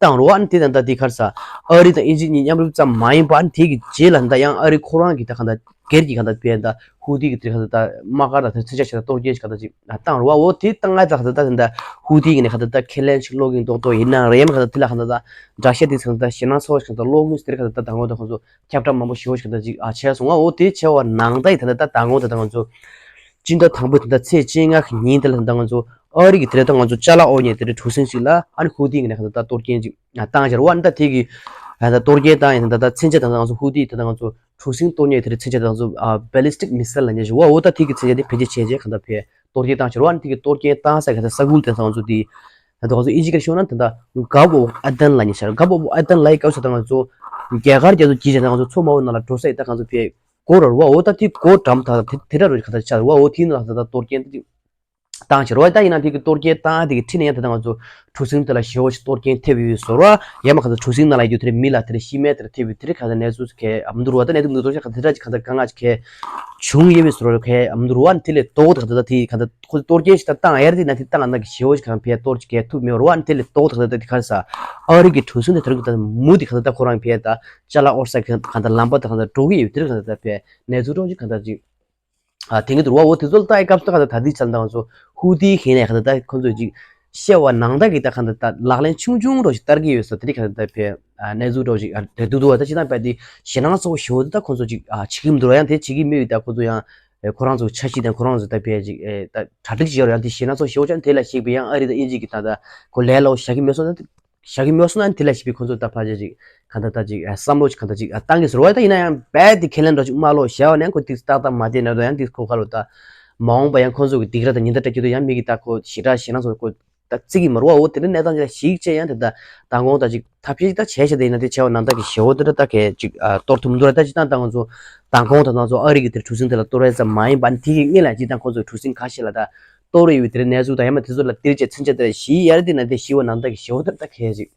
བཏང་རོགས། ཨ་ནི་དེ་དང་ད་དེ་གར་ས་ཨ་རི་དང་དབྱིན་ཇི་གཉིས་མཉམ་རུབ་ཙམ་མ་ཡིན་པ། ཨ་ནི་དེ་གི་རྗེས་ལ་ད་ཡང་ཨ་རི་ཁོ་རང་གི་ད་གང་ལྟར་སྒེར་གྱི་གང་ལྟར་བས་ད་ཧུ་ཏི་གི་དེ་གང་ལྟར་ད་དམག་སྒར་ལ་ད་མཚོན་ཆ་ཞིག་ད་གཏོར་སྐྱོན་ཞིག་གང་ལྟར་ཅིག་བཏང་རོགས། འོ་དེ་བཏང་ང་ད་གང་ལྟར་ད་ད་ཧུ་ཏི་གི་ནས་གང་ལྟར་ད་ཁས་ལེན་ཞིག་སློག་གིན་ཏོག་ཏོག་ཡིན་ན་རེད་མ་གང་ལྟར་དེ་ལ་གང་ལྟར་ད་དྲག་ཤ་དེ་གང་ལྟར་ཞེད་སྣང་ཚ་བོ་ཞིག་གང་ལྟར་སློག་གིན་དེ་གང་ལྟར་ད་ད་ངོ་ད་ཁོང་ཚོ་ཁྱབ་བསྒྲགས་མང་པོ་ཞིག་གང་ལྟར་ཅིག་ཨ་བྱས་སོང་ང་། འོ་དེ་བྱས་པ་ནང་ད་ཡིན་ད་ད་ད་ངོ་ད་ད་ང་ཚོ་སྤྱི་ཟླ་དང་པོ་དེ་འདྲ་ཚེས་བཅོ་ལྔ་གི་ཉིན་དེ་ལ་ད་ང་ཚོ་ཨ་རི་གི་དེ་རེད་ད་ང་ཚོ་ཅ་ལག་འོ་ཉེ་དེ་རེད་གྲུ་གཟིངས་ཤིག་ལ་ཨ་ནི་ཧུ་ཏི་གི་ནས་གང་ལྟར་ད་གཏོར་སྐྱོན་ཅིག་བཏང་བྱས་རེད་བ། ཨ་ནི་ད་དེ་གི་ད་གཏོར་སྐྱོན་བཏང་ཡིན་ད་ད་མཚོན་ཆ་ད་ང་ཚོ་ཧུ་ཏི་ད་ད་ང་ཚོ་གྲུ་གཟིངས་གཏོར་ཉེ་དེ་རེད་མཚོན་ཆ་ད་ང་ཚོ་ཨ་ballistic missile་ལ་ཉེ་ཞུ་བ། འོ་ད་དེ་གི་མཚོན་ཆ་དེ་བེད་སྤྱོད་བྱས་རྗེས་གང་ལྟར་བས་གཏོར་སྐྱོན་བཏང་བྱས་རེད་བ། ཨ་ནི་དེ་གི་གཏོར་སྐྱོན་བཏང་ས་གི་ད་ས་ཁུལ་དེ་ད་ང་ཚོ་དེ་ད་ད་ང་ཚོ་ཨིན་ཇི་སྐད་ཤོད་ན་ད་ད་Gulf of Aden་ལ་ཉེ་ཤར་Gulf of Aden་ལ་ཡི་སྐབས་སུ་ད་ང་ཚོ་རྒྱ་གར་རྒྱ་མཚོ་གྱིས་བྱས་ད་ང་ཚོ་མཚོ་དམར་པོ་ནང་ལ་འགྲོ་ས་ཡི་ད་ང་ཚོ་བས་སྒོ་ར་རུ་བ། འོ་ད་དེ་སྒོ་འགྲམ་ད་དེ་དེ་ར་རུ་ག་ད་ཆ་རུ་བ། འོ་དེ་ནང་ད་ད་གཏོར་སྐྱོན་དེ་བཏང་བྱས་རུ་བ། ད་ཡིན་ན་དེ་གི་གཏོར་སྐྱོན་བཏང་དེ་གི་ཁྲིད་ནས་ཡང་ད་ད་ང་ཚོ་གྲུ་གཟིངས་དེ་ལ་ཞེ་བོ་ཞིག་གཏོར་སྐྱོན་ཐེབས་ཡོད་ཟེར་བ། ཡང་མ་ག་ཚོད་གྲུ་གཟིངས་ནང་ལ་ཡོད་དེ་རེད་མི་ལ་དེ་རེད་ཤི་རྨས་དེ་རེད་ཐེབས་ཡོད་དེ་རེད་ག་ཚོད་གནས་ཚུལ་གས་ཨམ་དུ་རུ་བ། ད་གནས་ཚུལ་མི་འདུག་ཅག་ག་དེ་འདྲ་ཅིག་ག་ད་དཀའ་ངལ་ཅིག་གས་བྱུང་ཡོད་པའི་ཟེར་བ་གས་ཨམ་དུ་རུ་བ། དེ་ལས་ལྡོག་དེ་ག་ད་ད་དེ་ག་ད་ཁོ་གཏོར་སྐྱོན་ཞིག་ད་བཏང་ཡར་དེ་ན་དེ་བཏང་ན་གི་ཞེ་བོ་ཞིག་གང་ཕེ་གཏོར་ཅིག་གས་ཐུབ་མེད་རུ་བ། དེ་ལས་ལྡོག་དེ་ག་ད་ད་དེ་ག་ས་ཨ་རི་གི་གྲུ་གཟིངས་དེ་དེ་རེད་ག་ད་མུ་དེ་ག་ད་ད་ཁོ་རང་ཕེ་ད་ཅ་ལག་ཨོར་ས་ག་ད་ལམ་པ་དེ་ག་ད་འགྲོ་གི་ཡོད་དེ་རེད་ག་ད་ད་ཕེ་གནས་ཚུལ་འདྲ་ཅིག་ག་ད་ཅིག་ཨ་དེང་གི་དུ་རུ་བ། འོ་དེ་ཚོ་ལ་ལྟ་ཡི་སྐབས་སུ་ད་ག་ད་ད་དེ་ཚོ་ལ་ད་ང་ཚོ་ཧུ་ཏི་ཧེ་ནས་ག་ད་ད་ཁོ་ཚོས་ཅིག་བཤད་པ་ནང་ད་གི་ད་ག་ད་ད་ལག་ལེན་ཆུང་ཆུང་རོ་ཞིག་བསྟར་གི་ཡོད་ས་དེ་རིགས་ག་ད་ད་ཕེ་ཨ་གནས་ཚུལ་འདྲ་ཞིག་ཨ་དེ་དུ་བ། ད་ཅི་ད་པ་དེ་ཞེད་སྣང་ཚ་བོ་ཞེ་བོ་དེ་ད་ཁོ་ཚོ་ཅིག་ཨ་བྱེད་ཀྱི་མི་འདུག་ར། ཡང་དེ་བྱེད་ཀྱི་མི་ཡོད་ད་ཁོ་ཚོ་ཡང་ཁོ་རང་ཚོ་འཆར་གཞི་དང་ཁོ་རང་ཚོ་ད་ཕེ་ཅིག་ཨེ་ད་གྲ་སྒྲིག་བྱེད་ཡོད་ར། ཡང་དེ་ཞེད་སྣང་ཚ་བོ་ཞེ་བོ་ཅང་དེ་ལ་གཞིགས་པའི་ཡང་ཨ་རི་དང་དབྱིན་ཇི་གི་ད་ད་ཁོ་ལས་སླ་བོ་བཞག་གི་མེད་སོང་ན། བཞག་གི་མེད་སོང་ན་དེ་ལ་ཞིག་པའི་ཁོ་ཚོ་ད་ཕལ་ཆེར་ཅིག་ག་ད་ད་ཅིག་བསམ་བློ་ཅིག་ག་ད་ཅིག་བཏང་གི་ཟེར་བ། ད་ཡིན་ན་ཡང་རྦད་དེ་ཁས་ལེན་འདྲ་ཅིག་མ་ལོ་བྱས་པ་ནས་ཁོ་ཏིག་ཏག་ཏག་མ་བསྡད་ན་ད་ཡང་ཏིག་ཁོ་ཁ་ལོ་ད་མ་འོངས་པ་ཡང་ཁོ་ཚོ་གི་སྡིགས་ར་དང་ཉེན་བརྡ་སྤྲད་རྒྱུ་དུ་ཡང་མི་གི་ད་ཁོ་ཞེ་དྲག་ཞེད་སྣང་ཚོ་ཁོ་ད་བརྩི་གི་མ་རུ་བ། འོ་དེ་འདྲ་གནས་སྟངས་ཅིག་ལ་ཞིག་བྱས་ཡང་དེ་ད་མདང་དགོང་ད་ཅིག་ཐབས་ཤེས་ཅིག་ད་བྱས་བྱས་དེ་ཡིན་ན་དེ་བྱས་པ་ནང་ད་གི་ཞེ་བོ་དེ་འདྲ་ད་གས་ཅིག་གཏོར་ཐུབ་མི་འདུག་ར། ད་ཅིག་ད་ད་ང་ཚོ་མདང་དགོང་ད་ང་ཚོ་ཨ་རི་གི་དེར་གྲུ་གཟིངས་དེ་ལ་གཏོར་ཡ་ཙམ་མ་ཡིན་པ་ཨ་ནི་དེ་གི་སྔོན་ལ་ཅིག་ད་ཁོ་ཚོ་གྲུ་གཟིངས་ཁ་ཤས་ལ་ད། གཏོར་ཡོད་པའི་དེར་གནས་ཚུལ་དང་ཡང་ན་དེ་ཚོ་ལ་སྟེར་བྱས་མཚོན་ཆ་དེ་ལ་ཞིག་ཡར་དེ་ན་དེ་ཞིག་བ་ནང་ད་གི་ཞིག་བ་དེར་ད་གས་ཅིག་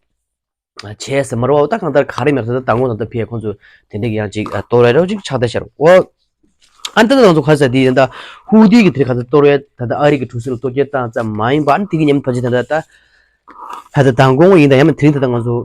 བྱས་ཟེར་མ་རོ་བ། ད་གང་ལྟར་ག་རེ་མེད་ད་ད་ངོ་ནང་ད་ཕེ་ཁོང་ཚོ་དེ་འདྲ་གི་ཡང་ཅིག་གཏོར་ར་རོ་ཅིག་ཆགས་ད་ཤར་འོ། ཨ་ནི་ད་ད་ང་ཚོ་ག་ས་དེ་ཡིན་ད་ཧུ་ཏི་གི་དེར་ག་ཚོད་གཏོར་བས་ད་ད་ཨ་རི་གི་གྲུ་གཟིངས་ལ་གཏོར་སྐྱོན་བཏང་ཙམ་མ་ཡིན་པ་ཨ་ནི་དེ་གི་ཉམས་ཕལ་ཆེར་ད་ད་ད་ད་ད་མདང་དགོང་ཡིན་ད་ཡང་མ་དེ་རིང་ད་ད་ང་ཚོ་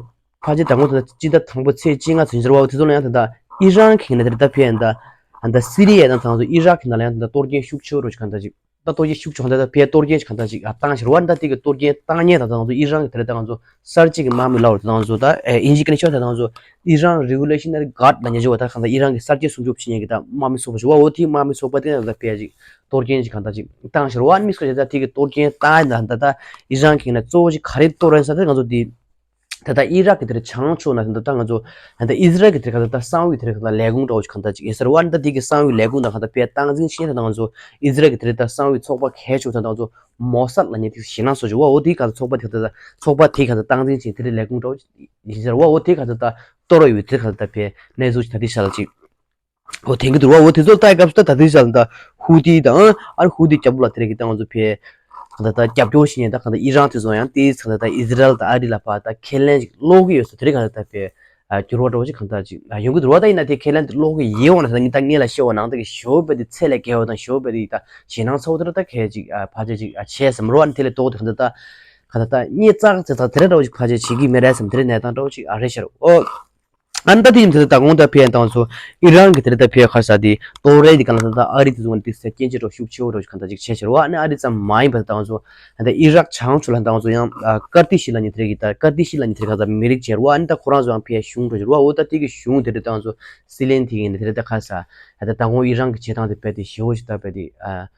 ཕལ་ཆེར་མདང་དགོང་ད་ད་སྤྱི་ཟླ་དང་པོ་ཚེས་བཅོ་ལྔ་ཚུན་ཆད་བ་དེ་ཚོ་ལ་ཡང་ད་ད་ཨི་རན་གི་ན་དེར་ད་ཕེ་ཡང་ད་ད་སི་རི་ཡ་དང་ད་ང་ཚོ་ཨི་རག་གི་ན་ལ་ཡང་ད་ད་གཏོར་སྐྱོན་ཤུགས་ཆེ་རོ་ཅིག་གང་ད་ཅིག་ད་གཏོར་སྐྱོན་ཤུགས་ཆུང་ད་ད་ཕེ་གཏོར་སྐྱོན་ཞིག་གང་ད་ཅིག་ཨ་བཏང་ཞིག་རུ་བ་ད་དེ་གི་གཏོར་སྐྱོན་བཏང་མཁན་ད་ད་ང་ཚོ་ཨི་རན་གི་དེ་རེད། ད་ང་ཚོ་གསར་བརྗེ་གི་དམག་མི་ལ་བར་ད་ང་ཚོ་ད་ཨིན་ཇི་སྐད་ནས་ཤོད་ད་ད་ང་ཚོ་ཨི་རན་རི་ཝོ་ལུ་ཤི་ན་རི་གྷར་ཌི་ལ་ཉེ་ཆུ་བ་ད་གང་ད་ཨི་རན་གི་གསར་བརྗེ་སྲུང་སྐྱོབ་བྱེད་མཁན་གི་ད་དམག་མི་ཚོགས་པ་ཞིག་བ། འོ་དེའི་དམག་མི་ཚོགས་པ་དེ་ད་ད་ཕེ་ཅིག་གཏོར་སྐྱོན་ཞིག་གང་ད་ཅིག་བཏང་ཞིག་རུ་བ་མི་སྐོར་ཞིག་ད་དེ་གི་གཏོར་སྐྱོན་བཏང་ད་ད་ད་ཨི་རན་གི་ན་གཙོ་བོ་ཞིག་ག་རེ་གཏོར་རན་ས་ད་ང་ཚོ་དེ། ད་ལྟ་ཨི་རག་གི་དེར་བྱང་ཕྱོགས་ན་ད་ལྟ་ང་ཚོ་ད་ལྟ་ཨི་ཛི་རལ་གི་དེར་ག་ད་ལྟ་གསང་བའི་དེར་ག་ད་ལས་ཁུངས་འདྲ་བོ་ཞིག་ག་ད་ཅིག་ཡོད་ས་རེད་བ། ད་དེ་གི་གསང་བའི་ལས་ཁུངས་དང་ག་ད་དཔེ་སྟངས་འཛིན་ཤེས་ད་ང་ཚོ་ཨི་ཛི་རལ་གི་དེར་ད་གསང་བའི་ཚོགས་པ་གལ་ཆེ་ད་ང་ཚོ་མོ་སཱད་ལ་ཉེ་དེ་ཞེད་སྣང་བཟོ་བྱུང་བ། འོ་དེ་ག་ད་ཚོགས་པ་དེ་ག་ད་ཚོགས་པ་དེ་ག་ད་སྟངས་འཛིན་བྱེད་དེ་རེད་ལས་ཁུངས་འདྲ་བོ་ཞིག་ཡིན་ས་རེད་བ། འོ་དེ་ག་ད་ད་གཏོར་བ་ཡོད་དེ་ག་ད་ད་དཔེ་གནས་ཚུལ་ཞིག་ད་དེ་ཤ་ལ་ཅིག་འོ་དེང་གི་འདུག་བ། འོ་དེ་ཚོ་ལྟ་ཡི་སྐབས་སུ་ད་ད་དུས་ཤ་ལ་ད་ཧུ་ཏི་དང་ཨ་ཧུ་ཏི་རྒྱབ་ལ་དེ་རེད་གི་ད་ང་ཚོ་ཕེ་གང་ལྟར་ད་རྒྱབ་སྐྱོར་བྱེད་མཁན་ད་གང་ལྟར་ཨི་རན་དེ་ཚོ་ཡང་དེ་གང་ལྟར་ད་ཨི་ཛི་རལ་དང་ཨ་རི་ལ་ཕར་ད་ཁས་ལེན་ཅིག་སློག་གི་ཡོད་ས་དེ་རེད། གང་ལྟར་ད་ཕེ་འགྱུར་བ་འདྲ་བོ་ཅིག་གང་ལྟར་ཅིག་ཡོང་གི་འདུག་བ། ད་ཡིན་ན་དེ་ཁས་ལེན་དེ་སློག་གི་ཡོད་འོང་ན་ད་ངས་ད་ངས་ལ་བཤད་པ་ནང་ད་གི་ཞོ་བེ་དེ་ཚད་ལས་བརྒལ་བ་དང་ཞོ་བེ་དེ་ད་ཞེད་སྣང་ཚ་བོ་དེ་ད་ད་གས་ཅིག་ཕལ་ཆེར་ཅིག་བྱས་ཟེར་མ་རོ། ཨ་ནི་དེ་ལས་ལྡོག་དེ་གང་ལྟར་ད་གང་ལྟར་ད་གཉིད་ཙག་ཙེ་ད་དེ་རེད་འདྲ་བོ་ཅིག་ཕལ་ཆེར་བྱེད་ཀྱི་མེད་རེད་བསམ་དེ་རེད་གནས་སྟངས་འདྲ་བོ་ཅིག་ཨ་རེད་ཤར་འོ། ཨ་ནི་ད་དེ་ཡིན་དུས་ད་གོང་དུ་ཕེ་ཡང་དང་སོ་ཨི་རན་གྱི་དེ་རེད་ད་ཕེ་ཁ་ས་དེ་ཏོག་རེད་དེ་ག་ལ་ད་ཨ་རི་དེ་ཚོ་དེ་ས་སྐྱེན་ཆེ་རོ་ཤུགས་ཆེ་རོ་ག་ད་ཅིག་ཆེ་ཆེ་རོ། ཨ་ནི་ཨ་རི་ཙམ་མ་ཡིན་པ་དང་སོ་ད་ཨི་རག་བྱང་ཕྱོགས་ལ་དང་སོ་ཡང་ཀར་ཏི་ཤི་ལ་ཉི་དེ་རེད་གི་ད་ཀར་ཏི་ཤི་ལ་ཉི་དེ་རེད་ག་ད་མི་རིགས་ཆེ་རོ། ཨ་ནི་ད་ཁོ་རང་ཚོ་ཡང་ཕེ་གཞུང་འགྲོ་ཆེ་རོ། འོ་ད་དེ་གི་གཞུང་དེ་རེད་དང་སོ་སི་ལེན་དེ་གི་ནི་དེ་རེད་ད་ཁ་ས་ད་ད་གོང་ཨི་རན་གྱི་བྱེད་སྟངས་དེ་དཔེ་དེ་ཞེ་པོ་ཞིག་ད་དཔེ་དེ་ཨ།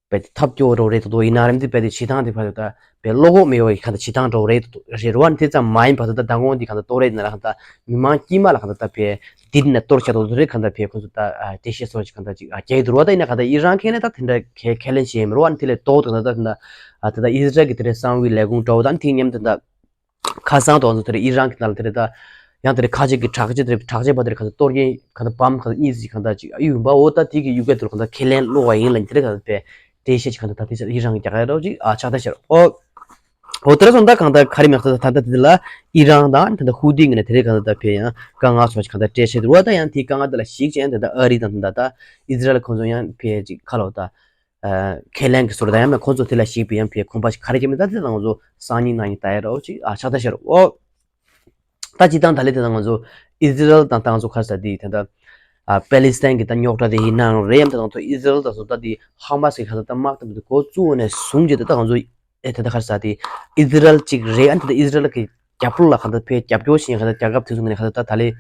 དཔེ་དེ་ཐབས་སྐྱོ་བོ་རེད་དོ། ཡིན་ན་རེད་དེ་དཔེ་དེ་བྱེད་སྟངས་དེ་ཕ་ད་དཔེ་བློ་ཁོག་མེད་པའི་ག་ད་བྱེད་སྟངས་འདྲ་བོ་རེད་དོ་རེད་རོ། ཨ་ནི་དེ་ཙམ་མ་ཡིན་པ་ད་ད་ད་གོང་དེ་ག་ད་ཏོག་རེད་ན་ལ་ག་ད་མི་མང་དཀྱིལ་མ་ལ་ག་ད་ད་དཔེ་དེ་ན་གཏོར་བྱ་དོ་དོ་རེད་ག་ད་དཔེ་ཁོ་ཚོ་ད་ཨ་དེ་ཤེས་སོ་ཅིག་ག་ད་ཅིག་ཨ་རྒྱག་གི་འདུག་རོ། ད་ཡིན་ན་ག་ད་ཨི་རན་ཁེ་ནས་ད་དེ་འདྲ་ཁེ་ཁས་ལེན་བྱེད་མི་རོ། ཨ་ནི་དེ་ལས་ཏོག་ད་ད་ད་ད་ཨི་ཟི་རལ་གི་དེ་རེད་གསང་བའི་ལས་ཁུངས་འདྲ་བོ་ད་ཨ་ནི་དེ་མཉམ་དུ་ད། ཁ་སང་དང་དེ་རེད་ཨི་རན་གྱི་ནང་ལ་དེ་རེད་ད། ཡང་དེ་རེད་ཁ་ཆེ་གི་དྲག་ཆེ་དེ་རེད་དྲག་ཆེ་པ་དེ་རེད་ག་ཚོད་གཏོར་སྐྱོན་ག་ཚོད་བམ་ག་ཚོད་གཉིས་ཀྱི་ག་ཚོད་ཅིག་ཨ་ཡུ་ཡིན་པ་འོ་ད་དེ་གི་ཡུ་གེ་དུ་ག་ཚོད་ཁས་ལེན་སློག་པ་ཡིན་ལ་དེ་རེད་ག་ཚོད་པས་གྲོས་བཤད་ཅིག་ག་ཚོད་ད་དེ་ཚོད་ཨི་རན་གྱི་རྒྱ་གར་རོགས་ཅིག་ཨ་ཆགས་ད་ཤར་ཨོ། ཨོ་དེ་རེད་སོང་ད་གང་ལྟར་ག་རེ་མེད་ཚོད་ད་ད་དེ་ལ་ཨི་རན་དང་དེ་ད་ཧུ་ཏི་གི་ནས་དེ་རེད་ག་ཚོད་ད་ཕེ་ཡང་དཀའ་ངལ་སོང་ཅིག་ག་ཚོད་གྲོས་བཤད་དུ་རོ། ད་ཡང་དེ་དཀའ་ངལ་དེ་ལ་གཞིགས་བྱས་ད་ད་ཨ་རི་དང་དེ་ད་ད་ཨི་ཟི་རལ་ཁོང་ཚོ་ཡང་ཕེ་ཅིག་ཁ་ལོ་ད། ཁས་ལེན་གྱི་སོར་དང་ཡང་ན་ཁོང་ཚོ་དེ་ལ་ཞིག་པའི་ཡང་ཕའི་ཁོང་པ་ཞིག་ག་རེ་བྱེད་མི་ད་དེ་ང་ཚོ་སང་ཉིན་གནངས་ཉིན་ད་ཡ་རོགས་ཅིག་ཨ་ཆགས་ད་ཤར་ཨོ། ད་ཅི་དང་ད་ལེ་དེ་ང་ཚོ་ཨི་ཟི་རལ་དང་ཏང་ཚོ་ཁར་ས་དེ་ད་ད་ཨ་པེ་ལི་སི་ཐན་གྱི་ད་རྙོག་དྲ་དེ་ཡིན་ནའང་རེད་ཡང་ད་ང་ཚོ་ཨི་ཟི་རལ་དང་ཚོ་ད་དེ་ཧ་མ་སི་གི་ཁ་ད་ད་དམག་དེ་མི་འདུག་གོ་བཙུགས་ནས་བཟུང་རྗེས་ད་ད་ང་ཚོ་ཨེ་ད་ད་ཁར་ས་དེ་ཨི་ཟི་རལ་ཅིག་རེད། ཨ་ད་ད་ཨི་ཟི་རལ་གི་རྒྱབ་ལོགས་ལ་གང་ལྟར་ཕའི་རྒྱབ་སྐྱོར་བྱེད་མཁན་གང་ལྟར་རྒྱལ་ཁབ་དེ་ཚོ་ངོས་ནས་གང་ལྟར་ད་ད་ལས་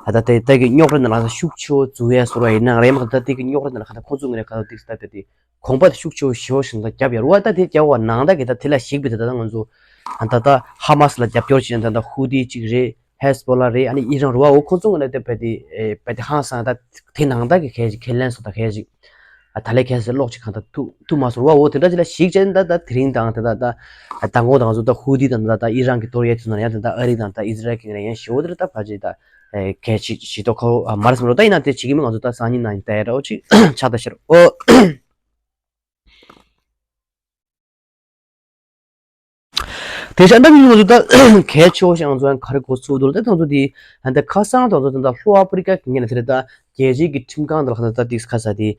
ད་ལྟ་དེ་ད་གི་རྙོག་དྲ་ནང་ལ་ཤུགས་ཆེ་བོ་འཛུལ་ཡ་བཟོ་འདྲ་ཡིན་ན་རེད་མ་གང་ལྟར་དེ་གི་རྙོག་དྲ་ནང་ལ་གང་ལྟར་ཁོང་ཚོ་ངོས་ནས་གང་ལྟར་ཏིག་ཙམ་ད་དེ་གོམ་པ་དེ་ཤུགས་ཆེ་བོ་ཞེ་བོ་ཞིག་ད་རྒྱབ་ཡ་རེད་བ། ད་དེ་རྒྱབ་པ་ནང་ད་གི་ད་དེ་ལ་ཞིག་པའི་དེ་ད་ལྟ་ང་ཚོ་ད་ལྟ་ཧ་མ་སི་ལ་རྒྱབ་སྐྱོར་བྱེད་ན་ད་ལྟ་ཧུ་ཏི་གཅིག་རེད། ཧེ་སི་བྷོ་ལ་རེད། ཨ་ནི་ཨི་རན་རེད་བ། འོ་ཁོང་ཚོ་ངོས་ནས་དེ་བས་དེ་བས་དེ་ཧང་སང་ད་དེ་ནང་ད་གི་ཁས་ཁས་ལེན་སོ་ད་ཁས་ཅིག་ཨ་ད་ལས་ཁས་སེ་ལོག་ཅིག་གང་ལྟར་ཐུག་ཐུག་མ་སོང་བ། འོ་དེ་འདྲ་ཅིག་ལ་ཞིག་བྱས་ན་ད་ད་དེ་རིང་དང་དེ་ད་ད་ད་མགོ་དང་ཚོ་ད་ཧུ་ཏི་དང་ད་ད་ཨི་རན་གྱི་གཏོར་ཡས་ཚོ་ན་ཡང་དེ་ད་ཨ་རི་དང་ད་ཨི་ཟི་རལ་གྱི་ངོས་ནས་ཡང་ཞེ་བོ་དེ་རེད་ད་ཕལ་ཆེར་ད་གལ་ཆེ་ཞེ་ཏོག་ཁ་བོ་མ་རེད་སམ་རོ། ད་ཡིན་ན་དེ་བྱེད་ཀྱི་མི་ང་ཚོ་ད་སང་ཉིན་གནངས་ཉིན་ད་ཡ་འདྲ་བོ་ཅིག་ཆགས་ད་ཤར་ཨོ། དེ་བཞིན་ད་ནི་ང་ཚོ་ད་གལ་ཆེ་བོ་ཞིག་ང་ཚོ་ཡང་ག་རེ་གོ་ཚུགས་འདུག་ལ་ད་ང་ཚོ་དེ་ད་ཁ་སང་ད་ང་ཚོ་ད་ལྷོ་ཨ་ཕི་རི་ཀ་གི་ངོས་ནས་དེ་རེད་ད་རྒྱལ་སྤྱིའི་གི་ཁྲིམས་ཁང་དང་ལ་ཁ་ད་ད་ཏིག་ཁ་ས་དེ་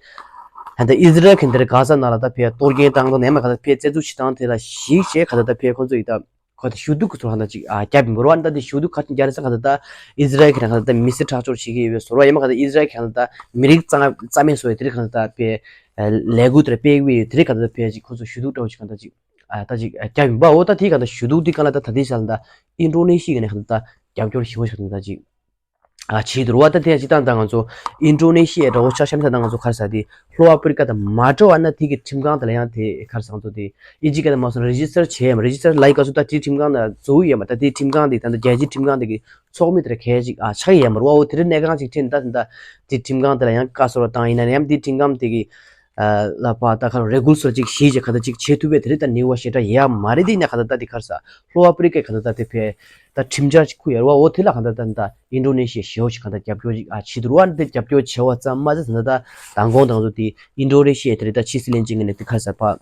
ད་ཨི་ཟི་རལ་གྱི་འདིར་གྷ་ས་ནང་ལ་ད་ཕེ་གཏོར་སྐྱོན་བཏང་དང་ནས་མ་ཁ་ད་ཕེ་རྩེད་འཛུགས་བྱེད་སྟངས་དེ་ལ་གཞིགས་བྱས་ཁ་ད་ད་ཕེ་ཁོ་ཚོ་ཡི་ད་ཁོ་ད་ཞུ་གཏུག་གི་ཚུར་ཧ་ད་ཅིག་ཨ་རྒྱབ་ཡིན་པ་རོ། ཨ་ད་དེ་ཞུ་གཏུག་ཁ་ཅིག་རྒྱབ་རེད་ས་ཁ་ད་ད་ཨི་ཟི་རལ་གྱི་ཁ་ད་ད་མི་སེར་ཁྲག་སྦྱོར་བྱེད་ཀྱི་ཡོད་པའི་བཟོ་རོ། ཡ་མ་ཁ་ད་ཨི་ཟི་རལ་གྱི་ཁ་ད་ད་མི་རིགས་རྩ་རྩ་མེད་བཟོ་ཡི་དེ་རིགས་ཁ་ད་ད་ཕེ་ལས་འགུལ་དེ་ར་སྤེལ་གི་ཡོད་དེ་རིགས་ཁ་ད་ད་ཕེ་ཅིག་ཁོ་ཚོ་ཞུ་གཏུག་འདྲ་བོ་ཅིག་ཁ་ད་ཅིག་ཨ་ད་ཅིག་ཨ་རྒྱབ་ཡིན་པ། འོ་ད་དེའི་གང་ལྟར་ཞུ་གཏུག་དེ་གང་ལ་ད་ད་དེ་བཞག་ན་ད་ཨིན་ཌོ་ནེ་ཤི་ཡ་ནས་གང་ལྟར་ད་རྒྱབ་སྐྱོར་ཞེ་པོ་ཞིག་གང་ལྟར་ཅིག་ཨ་བྱེད་འདུག་བ། ད་དེ་ཡང་སྤྱིར་བཏང་ད་ང་ཚོ་ཨིན་ཌོ་ནེ་ཤི་ཡའི་འདྲ་བོ་ཆ་བཞག་ན་ད་ང་ཚོ་ག་རེ་ཟེར་དེ་ལྷོ་ཨ་ཕི་རི་ཀ་དང་མ་འདྲ་བ་ན་དེ་གི་ཁྲིམས་ཁང་དེ་ལ་ཡང་དེ་ག་རེ་ཟེར་ང་ཚོ་དེ་ཨིན་ཇི་སྐད་དུ་མ་སོང་རེ་ཇི་སི་ཊར་བྱས་ཡ་མ་རེ་ཇི་སི་ཊར་ལ་ཡི་ག་ཚོད་ད་དེའི་ཁྲིམས་ཁང་ནང་འཛུལ་ཡོད་མ། ད་དེའི་ཁྲིམས་ཁང་དེ་ད་ད་རྒྱལ་སྤྱིའི་ཁྲིམས་ཁང་དེ་གི་ཚོགས་མི་དེ་ལ་གལ་ཅིག་ཨ་ཆགས་ཡ་མ་རེད་བ། འོ་དེ་རིང་གནས་སྟངས་ཅིག་ཁྲིད་ན་ད་ད་དེ་ཁྲིམས་ཁང་དེ་ལ་ཡང་བཀའ་ཟུར་བ་བཏང་ཡིན་ན་ཡང་དེ་ཁྲིམས་ཁང་དེ་གི་ལ་ཕ་ད་ཁ་རེ་གུལ་སོར་ཅིག་ཞིག་ཅིག་ཁ་ད་ཅིག་བྱེད་ཐུབ་པའི་དེ་རིགས་ད་ནི་བ་ཞེ་དྲག་ཡ་མ་རེད། དེ་ནས་ཁ་ད་ད་དེ་ཁར་ས་ལྷོ་ཨ་ཕི་རི་ཀའི་ཁ་ད་ད་དེ་ཕེ་ད་ཁྲིམས་འཆར་ཅིག་ཁུ་ཡར་བ་འོ་དེ་ལ་ཁ་ད་ད་ད་ཨིན་ཌོ་ནེ་ཤི་ཡ་ཞེ་བོ་ཞིག་ཁ་ད་རྒྱབ་སྐྱོར་ཅིག་ཨ་བྱེད་འདུག་ར། དེ་རྒྱབ་སྐྱོར་བྱེད་བ་ཙམ་མ་ཟད་ད་ད་མདང་དགོང་དང་ཚོ་དེ་ཨིན་ཌོ་ནེ་ཤི་ཡའི་དེ་རིགས་ད་ཕྱི་སྲིད་བློན་ཆེན་གྱི་ནས་དེ་ཁར་ས་ཕ་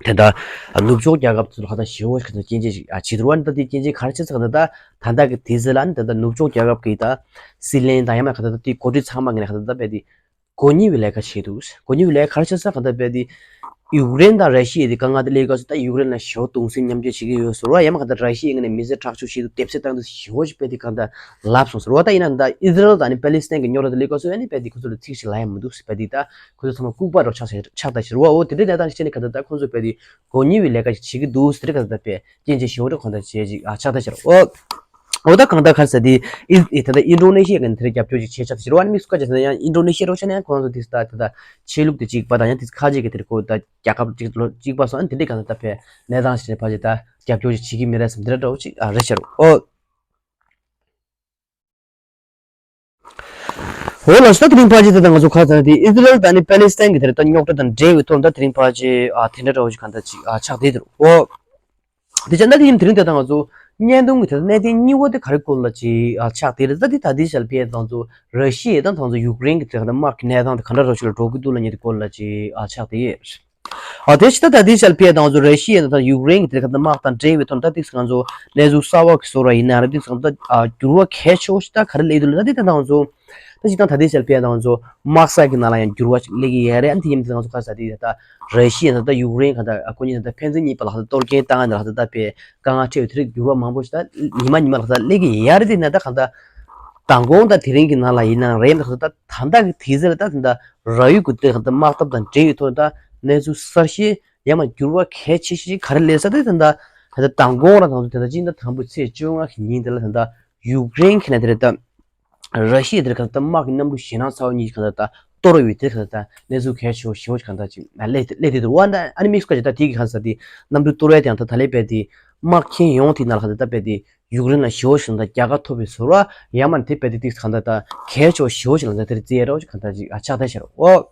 དེ་ད་ནུབ་ཕྱོགས་རྒྱལ་ཁབ་ཚོ་ལ་ཁ་ད་ཞེ་བོ་ཞིག་ཁ་ད་སྐྱོན་བརྗོད་ཅིག་ཨ་བྱེད་འདུག་ར། ད་དེ་སྐྱོན་བརྗོད་ག་རེ་བྱེད་ས་ཁ་ད་ད་ད་ད་གི་དེ་ཟེར་ལ་ནི་ད་ད་ནུབ་ཕྱོགས་རྒྱལ་ཁབ་ཀྱི་ད་སྲིད་བློན་དང་ཡང་མ་ཁ་ད་ད་དེ་འགོ་ཁྲིད་ཚང་མ་གི་ནས་ཁ་ད་ད་དཔེ་དེ་གོ་གཉིས་པའི་ལས་ཀ་བྱས་འདུག་གོ་གཉིས་པའི་ལས་ཀ་ག་རེ་བྱས་ས་གང་ལྟར་དཔེ་དེ་ཡུཀ་རེན་དང་ར་ཤི་ཡ་དེ་དཀའ་ངལ་དེ་སླེབས་སྐབས་སུ་ད་ཡུཀ་རེན་ལ་ཞེ་པོ་གདུང་སེམས་མཉམ་སྐྱེད་བྱེད་ཀྱི་ཡོད་ཟེར་བ། ཡང་མ་གང་ལྟར་ར་ཤི་ཡའི་ངོས་ནས་མི་སེར་དྲག་སྤྱོད་བྱས་འདུག་སྡེབ་གསོད་བཏང་འདུག་ཞེ་པོ་ཞིག་དཔེ་དེ་གང་ལྟར་ལབ་སོང་ཟེར་བ། ད་ཡིན་ན་ད་ཨི་ཟི་རལ་དང་ནི་པེ་ལི་སི་ཐན་གྱི་རྙོག་དྲ་དེ་སླེབས་སྐབས་སུ་ཨ་ནི་དཔེ་དེ་ཁོ་ཚོ་ལ་ཚིག་ཞིག་ལབ་ཡ་མི་འདུག་ཟེར། དཔེ་དེ་ད་ཁོ་ཚོ་ཚང་མ་ལྐུགས་པ་འདྲ་ཆགས་ཆགས་ད་ཟེར་བ། འོ་དེ་འདྲའི་གནས་སྟངས་ཤིག་བྱས་ནས་གང་ལྟར་ད་ཁོ་ཚོ་དཔེ་དེ་གོ་གཉིས་པའི་ལས་ཀ་ཞིག་བྱེད་ཀྱི་འདུག་ཟེར་གང་ལྟར་དཔེ་སྐྱོན་བརྗོད་ཞེ་པོ་འདྲ་གང་ལྟར་བྱས་ཅིག་ཨ་ཆགས་ད་ཟེར། འོ། འོ་ད་གང་ལྟར་ག་རེ་ཟེར་དེ་ཨི་ཨི་ད་ལྟ་ཨིན་ཌོ་ནེ་ཤི་ཡ་གི་དེར་རྒྱབ་སྐྱོར་ཅིག་བྱས་ཆགས་ཟེར་བ་ནི་མི་སུ་ཁ་ཅིག་ཟེར་ན་ཡང་ཨིན་ཌོ་ནེ་ཤི་ཡ་རོགས་ཤ་ནས་ཁོང་ཚོ་དེ་ད་ད་ཆོས་ལུགས་དེ་གཅིག་པ་དང་ཡང་དེ་ཁ་ཅིག་གི་དེར་ཁོ་ད་རྒྱལ་ཁབ་གཅིག་ལོ་གཅིག་པ་སོང་ཨ་ནི་དེ་འདྲའི་གང་ལྟར་ད་ཕེ་གནས་སྟངས་ཞིག་ནས་ཕ་ཅིག་ད་རྒྱབ་སྐྱོར་ཅིག་བྱེད་ཀྱི་མི་རེད་བསམ་དེ་འདྲ་འདྲ་བོ་ཅིག་ཨ་རེད་ཤག་རོ། འོ། འོ་ལགས་སོ། ད་དེ་རིང་ཕ་ཅིག་ད་ད་ང་ཚོ་ཁ་ཚ་དེ་ཨི་ཟི་རལ་དང་ནི་པེ་ལི་སི་ཐན་གྱི་དེར་ད་རྙོག་དྲ་དང་འབྲེལ་བའི་ཐོག་ད་དེ་རིང་ཕ་ཅིག་ཨ་དེ་འདྲ་འདྲ་བོ་ཅིག་གང་ལྟར་ཅིག་ཨ་ཆགས་བསྡད་དེ་རོ། འོ། དེ་བྱས་ན་དེ་ཡིན་དེ་རིང་དེ་ད་ང་ཚོ་བརྙན་ཐུང་གི་དེ་གནད་དོན་གཉིས་པ་དེ་ག་རེ་སྐོར་ལ་ཅིག་ཨ་ཆགས་དེ་རེད། ད་དེ་ད་དེ་ཞལ་ཕེ་དང་ཚོ་ར་ཤི་ཡ་དང་ད་ང་ཚོ་ཡུཀ་རེན་གྱི་དེ་ག་ད་དམག་གི་གནས་སྟངས་དེ་ག་འདྲ་རོ་ཞིག་ལ་འགྲོ་གི་འདུག་ལ་ཉེ་དེ་སྐོར་ལ་ཅིག་ཨ་ཆགས་དེ་ཡོད། ཨ་དེ་ཕྱི་ད་ད་དེ་ཞལ་ཕེ་དང་ཚོ་ར་ཤི་ཡ་དང་ད་ཡུཀ་རེན་གྱི་དེ་ག་ད་དམག་དང་འབྲེལ་བའི་ཐོག་ད་དེ་ང་ཚོ་གནས་ཚུལ་གསར་བ་གི་བཟོ་འདྲ་ཡིན་ན་རེད། དེ་ང་ཚོ་ད་ཨ་འགྱུར་བ་གལ་ཆེ་བོ་ཞིག་ད་ག་རེ་སླེབས་འདུག་ལ་ད་དེ་ད་ད་ང་ཚོ། ད་སྤྱིར་བཏང་ད་ལྟའི་ཞལ་ཕེ་དང་ཚོ་དམག་ས་གི་ནང་ལ་ཡང་འགྱུར་བ་ཅིག་སླེབས་ཀྱི་ཡོད་རེད། ཨ་ནི་དེ་ཡིན་དུས་ང་ཚོ་ག་རེ་ཟེར་དེ་ད་ར་ཤི་ཡ་ད་ད་ཡུཀ་རེན་ག་ད་ཨ་ཁོ་གཉིས་ད་ད་ཕན་ཚུན་གཉིས་བར་ལ་ད་གཏོར་སྐྱོན་བཏང་ཡ་ལ་ད་ད་ཕེ་དཀའ་ངལ་འཕྲད་ཡོད་དེ་རིགས་འགྱུར་བ་མང་པོ་ཞིག་ད་ཉི་མ་ཉི་མ་ལ་ད་སླེབས་ཀྱི་ཡོད་རེད། དེ་ན་ད་གང་ད་ མདང་དགོང་དང་དེ་རིང་གི་ནང་ལ་ཡིན་ན་རེད་ད་ད་ད་ལྟ་གི་དུས་ཚོད་ལ་ད་ད་ད་ར་ཡུལ་གྱི་དེ་ད་དམག་འཐབ་དང་འབྲེལ་ཡོད་ཐོག་ད་གནས་ཚུལ་གསར་ཤོས་ཡང་མ་འགྱུར་བ་གལ་ཆེ་ཤོས་ག་རེ་སླེབས་ས་དེ་ད་ད་ད་ད་མདང་དགོང་ར་ད་ད་ད་ཅི་ད་དང་པོ་ཚེས་བཅོ་ལྔ་གི་ཉིན་དེ་ལ་ད་ད་ཡུཀ་རེན་གྱི་ནས་དེ་རེད་ད། ར་ཤི་ཡ་དེར་ག་ད་དམག་གི་གནམ་གྲུ་ཞེད་སྣང་ཚ་བོ་གཉིས་ག་ད་ད་གཏོར་ཡོད་དེ་ག་ད་ད་གནས་ཚུལ་གལ་ཆེ་བོ་ཞེ་བོ་ཞིག་ག་ད་ཅིག་སླེབས་སླེབས་དེ་འདུག་བ། ད་ཨ་ནི་དམིགས་སུ་བཀར་ཅིག་ད་དེ་གི་ག་ས་དེ་གནམ་གྲུ་གཏོར་ཡ་དེ་ཡང་ད་ད་ལས་པས་དེ་དམག་ཁྱོན་ཡོངས་དེ་ནང་ལ་ག་ད་ད་པས་དེ་ཡུཀ་རེན་ལ་ཞེ་བོ་ཞིག་ད་རྒྱལ་ཁ་ཐོབ་པའི་ཟོར་བ་ཡ་མ་དེ་པས་དེ་དེ་ག་ད་ད་གལ་ཆེ་བོ་ཞེ་བོ་ཞིག་ལ་ད་དེར་རྩིས་ཡ་རོགས་ཅིག་ག་ད་ཅིག་ཨ་ཆགས་ད་ཤར་འོ།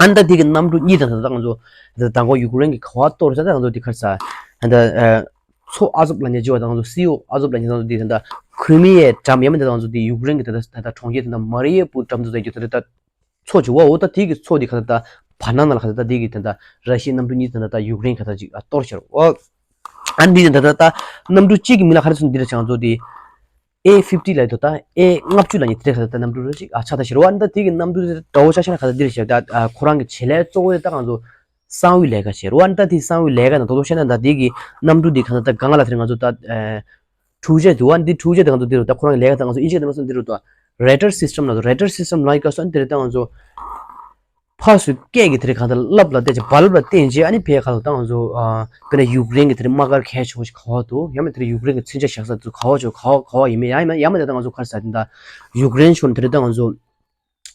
ཨ་ནི་ད་དེ་གི་གནམ་གྲུ་གཉིས་དང་ད་ད་ང་ཚོ་ད་ད་མགོ་ཡུཀ་རེན་གི་ག་བ་གཏོར་ས་ད་ང་ཚོ་དེ་ག་ས་ད། མཚོ་ཨ་ཛོབ་ལ་ཉེ་ཅི་བ་དང་ཚོ་སི་འོ་ཨ་ཛོབ་ལ་ཉེ་དང་ཚོ་དེ་ད་ལྟ་ཁུ་མི་ཡའི་འགྲམ་ཡ་མ་དེ་དང་ཚོ་དེ་ཡུཀ་རེན་གྱི་ད་ལྟ་ད་ལྟ་གྲོང་ཁྱེར་ད་ལྟ་མ་རི་ཡ་པུར་འགྲམ་དུ་ད་རྒྱུ་ད་ལྟ་མཚོ་ཅི་བ་འོ་ད་དེ་གི་མཚོ་དེ་ག་ད་ལྟ་བར་སྣང་ན་ལ་ག་ད་ལྟ་དེ་གི་ད་ལྟ་ར་ཤི་ཡའི་གནམ་གྲུ་གཉིས་ད་ལྟ་ཡུཀ་རེན་ག་ད་ཅིག་གཏོར་ཤར་འོ། ཨ་འདི་ད་ལྟ་ད་གནམ་གྲུ་གཅིག་གི་མིང་ལ་ག་རེ་ཚོ་འདི་ར་ཆང་ཚོ་དེ་ཨེ་ཕིབ་ཊི་ལ་ད་ལྟ་ཨེ་ལྔ་བཅུ་ལ་ཉེ་དེ་ག་ད་ལྟ་གནམ་གྲུ་ར་ཅིག་ཨ་ཆགས་ད་ཤར་འོ། ཨ་ད་དེ་གི་གནམ་གྲུ་དེ་འདྲ་བོ་ཆ་ཤ་ན་ག་ད་འདི་ར་ཤར་ད་ཁོ་རང་གི་བྱེད་ལས་གཙོ་བོ་དེ་ད་ང་ཚོ། གསང་བའི་ལས་ཀ་བྱེད་རོགས། ཨ་ནི་ད་དེ་གསང་བའི་ལས་ཀ་ནང་དོ་དོ་བཤད་ན་ད་དེ་གི་གནམ་གྲུ་དེ་གང་ལྟར་ད་གང་ལ་དེར་ང་ཚོ་ད་འཕྲུལ་ཆས་འདུག་ཨ་ནི་དེ་འཕྲུལ་ཆས་དེ་ང་ཚོ་འདི་རུ་ད་ཁོ་རང་གི་ལས་ཀ་ད་ང་ཚོ་ཨིན་ཇི་གི་དེ་མ་སོང་འདི་རུ་ད་རེ་ཌར་སིས་ཊམ་ལ་རེ་ཌར་སིས་ཊམ་ལ་ཡི་ག་སོང་དེ་རེད་ད་ང་ཚོ་ཕར་ཚུར་སྐད་ཀྱི་དེ་རེད་གང་ལྟར་རླབས་ལ་བལྟས་ཅིག་རྦ་རླབས་ལ་བརྟེན་རྗེས་ཨ་ནི་ཕའི་ཁ་ལ་ད་ང་ཚོ་དཔེར་ན་ཡུཀ་རེན་གི་དེ་རེད་དམག་སྒར་གལ་ཆེ་བོ་ཞིག་ག་བ་འདུག་ཡང་མིན་དེ་རེད་ཡུཀ་རེན་གི་མཚོན་ཆ་བཞག་ས་དེ་ཚོ་ག་བ་ཆོག་ག་བ་ག་བ་ཡིན་མིན་ཡང་ཡང་མིན་ད་ང་ཚོ་ག་རེ་ཟ་དེ་ད་ཡུཀ་རེན་ཕྱོགས་ནས་དེ་རེད་ད་ང་ཚོ།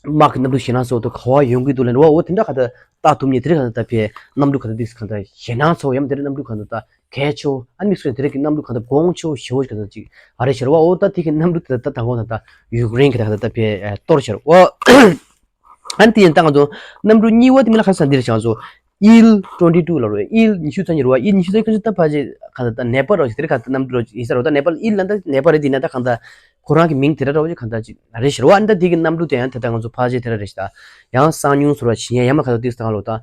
དམག་གི་གནམ་གྲུ་ཞེད་སྣང་ཚ་བོ་དེ་ག་བ་ཡོང་གི་འདུག་ལབ་ན་འོ་དེ་འདྲ་ག་ད་ལྟ་ཐུབ་ཉེ་དེ་རིང་ག་ད་ལྟ་ཕའི་གནམ་གྲུ་ག་ད་དེ་ག་ད་ཞེད་སྣང་ཚ་བོ་ཡང་དེ་རིང་གནམ་གྲུ་ག་ད་ལྟ་གལ་ཆེ་བོ་ཨ་ནི་དམིགས་སུ་དེ་རིང་གི་གནམ་གྲུ་ག་ད་གོང་ཆེ་བོ་ཞེ་བོ་ཞིག་ག་ད་ཅིག་ཨ་རེ་ཤར་བ་འོ་ད་དེ་གི་གནམ་གྲུ་དེ་ད་ད་གོང་ད་ད་ཡུཀ་རེན་གི་ད་ག་ད་ལྟ་ཕའི་གཏོར་ཤར་འོ། ཨ་ནི་དེ་ཡིན་ད་ང་ཚོ་གནམ་གྲུ་གཉིས་པ་དེ་མི་ལ་ཁ་སང་འདིར་བྱང་ཚོ་ཨིལ་ཊུ་ཝེན་ཊི་ཊུ་ལ་རོ་ཨིལ་ཉི་ཤུ་རྩ་གཉིས་རོ་ཨིལ་ཉི་ཤུ་རྩ་གཉིས་ད་ཕ་ཅེ་ག་ད་ད་ནེ་པ་རོ་ཞིག་དེ་རིང་ག་ད་གནམ་གྲུ་རོ་ཡིན་ས་རོ་ད་ནེ་པ་ཨིལ་ལ་ད་ནེ་པ་རེད་དེ་ན་ད་གང་ད། ཁོ་རང་གི་མིང་དེ་འདྲ་འདྲ་བོ་ཅིག་གང་འདྲ་ཅིག་རེད་ཤི་རེད་བ། ཨ་ནི་ད་དེ་གི་གནམ་གྲུ་དེ་ཡང་དེ་ལྟར་ང་ཚོ་ཕལ་ཆེར་དེ་འདྲ་རེད་ཤི་ད། ཡང་གསང་མྱུལ་ཟེར་བ་ཞིག་ཡང་ཡ་མ་ག་ཚོད་དེ་སྟེང་ལོ་ད།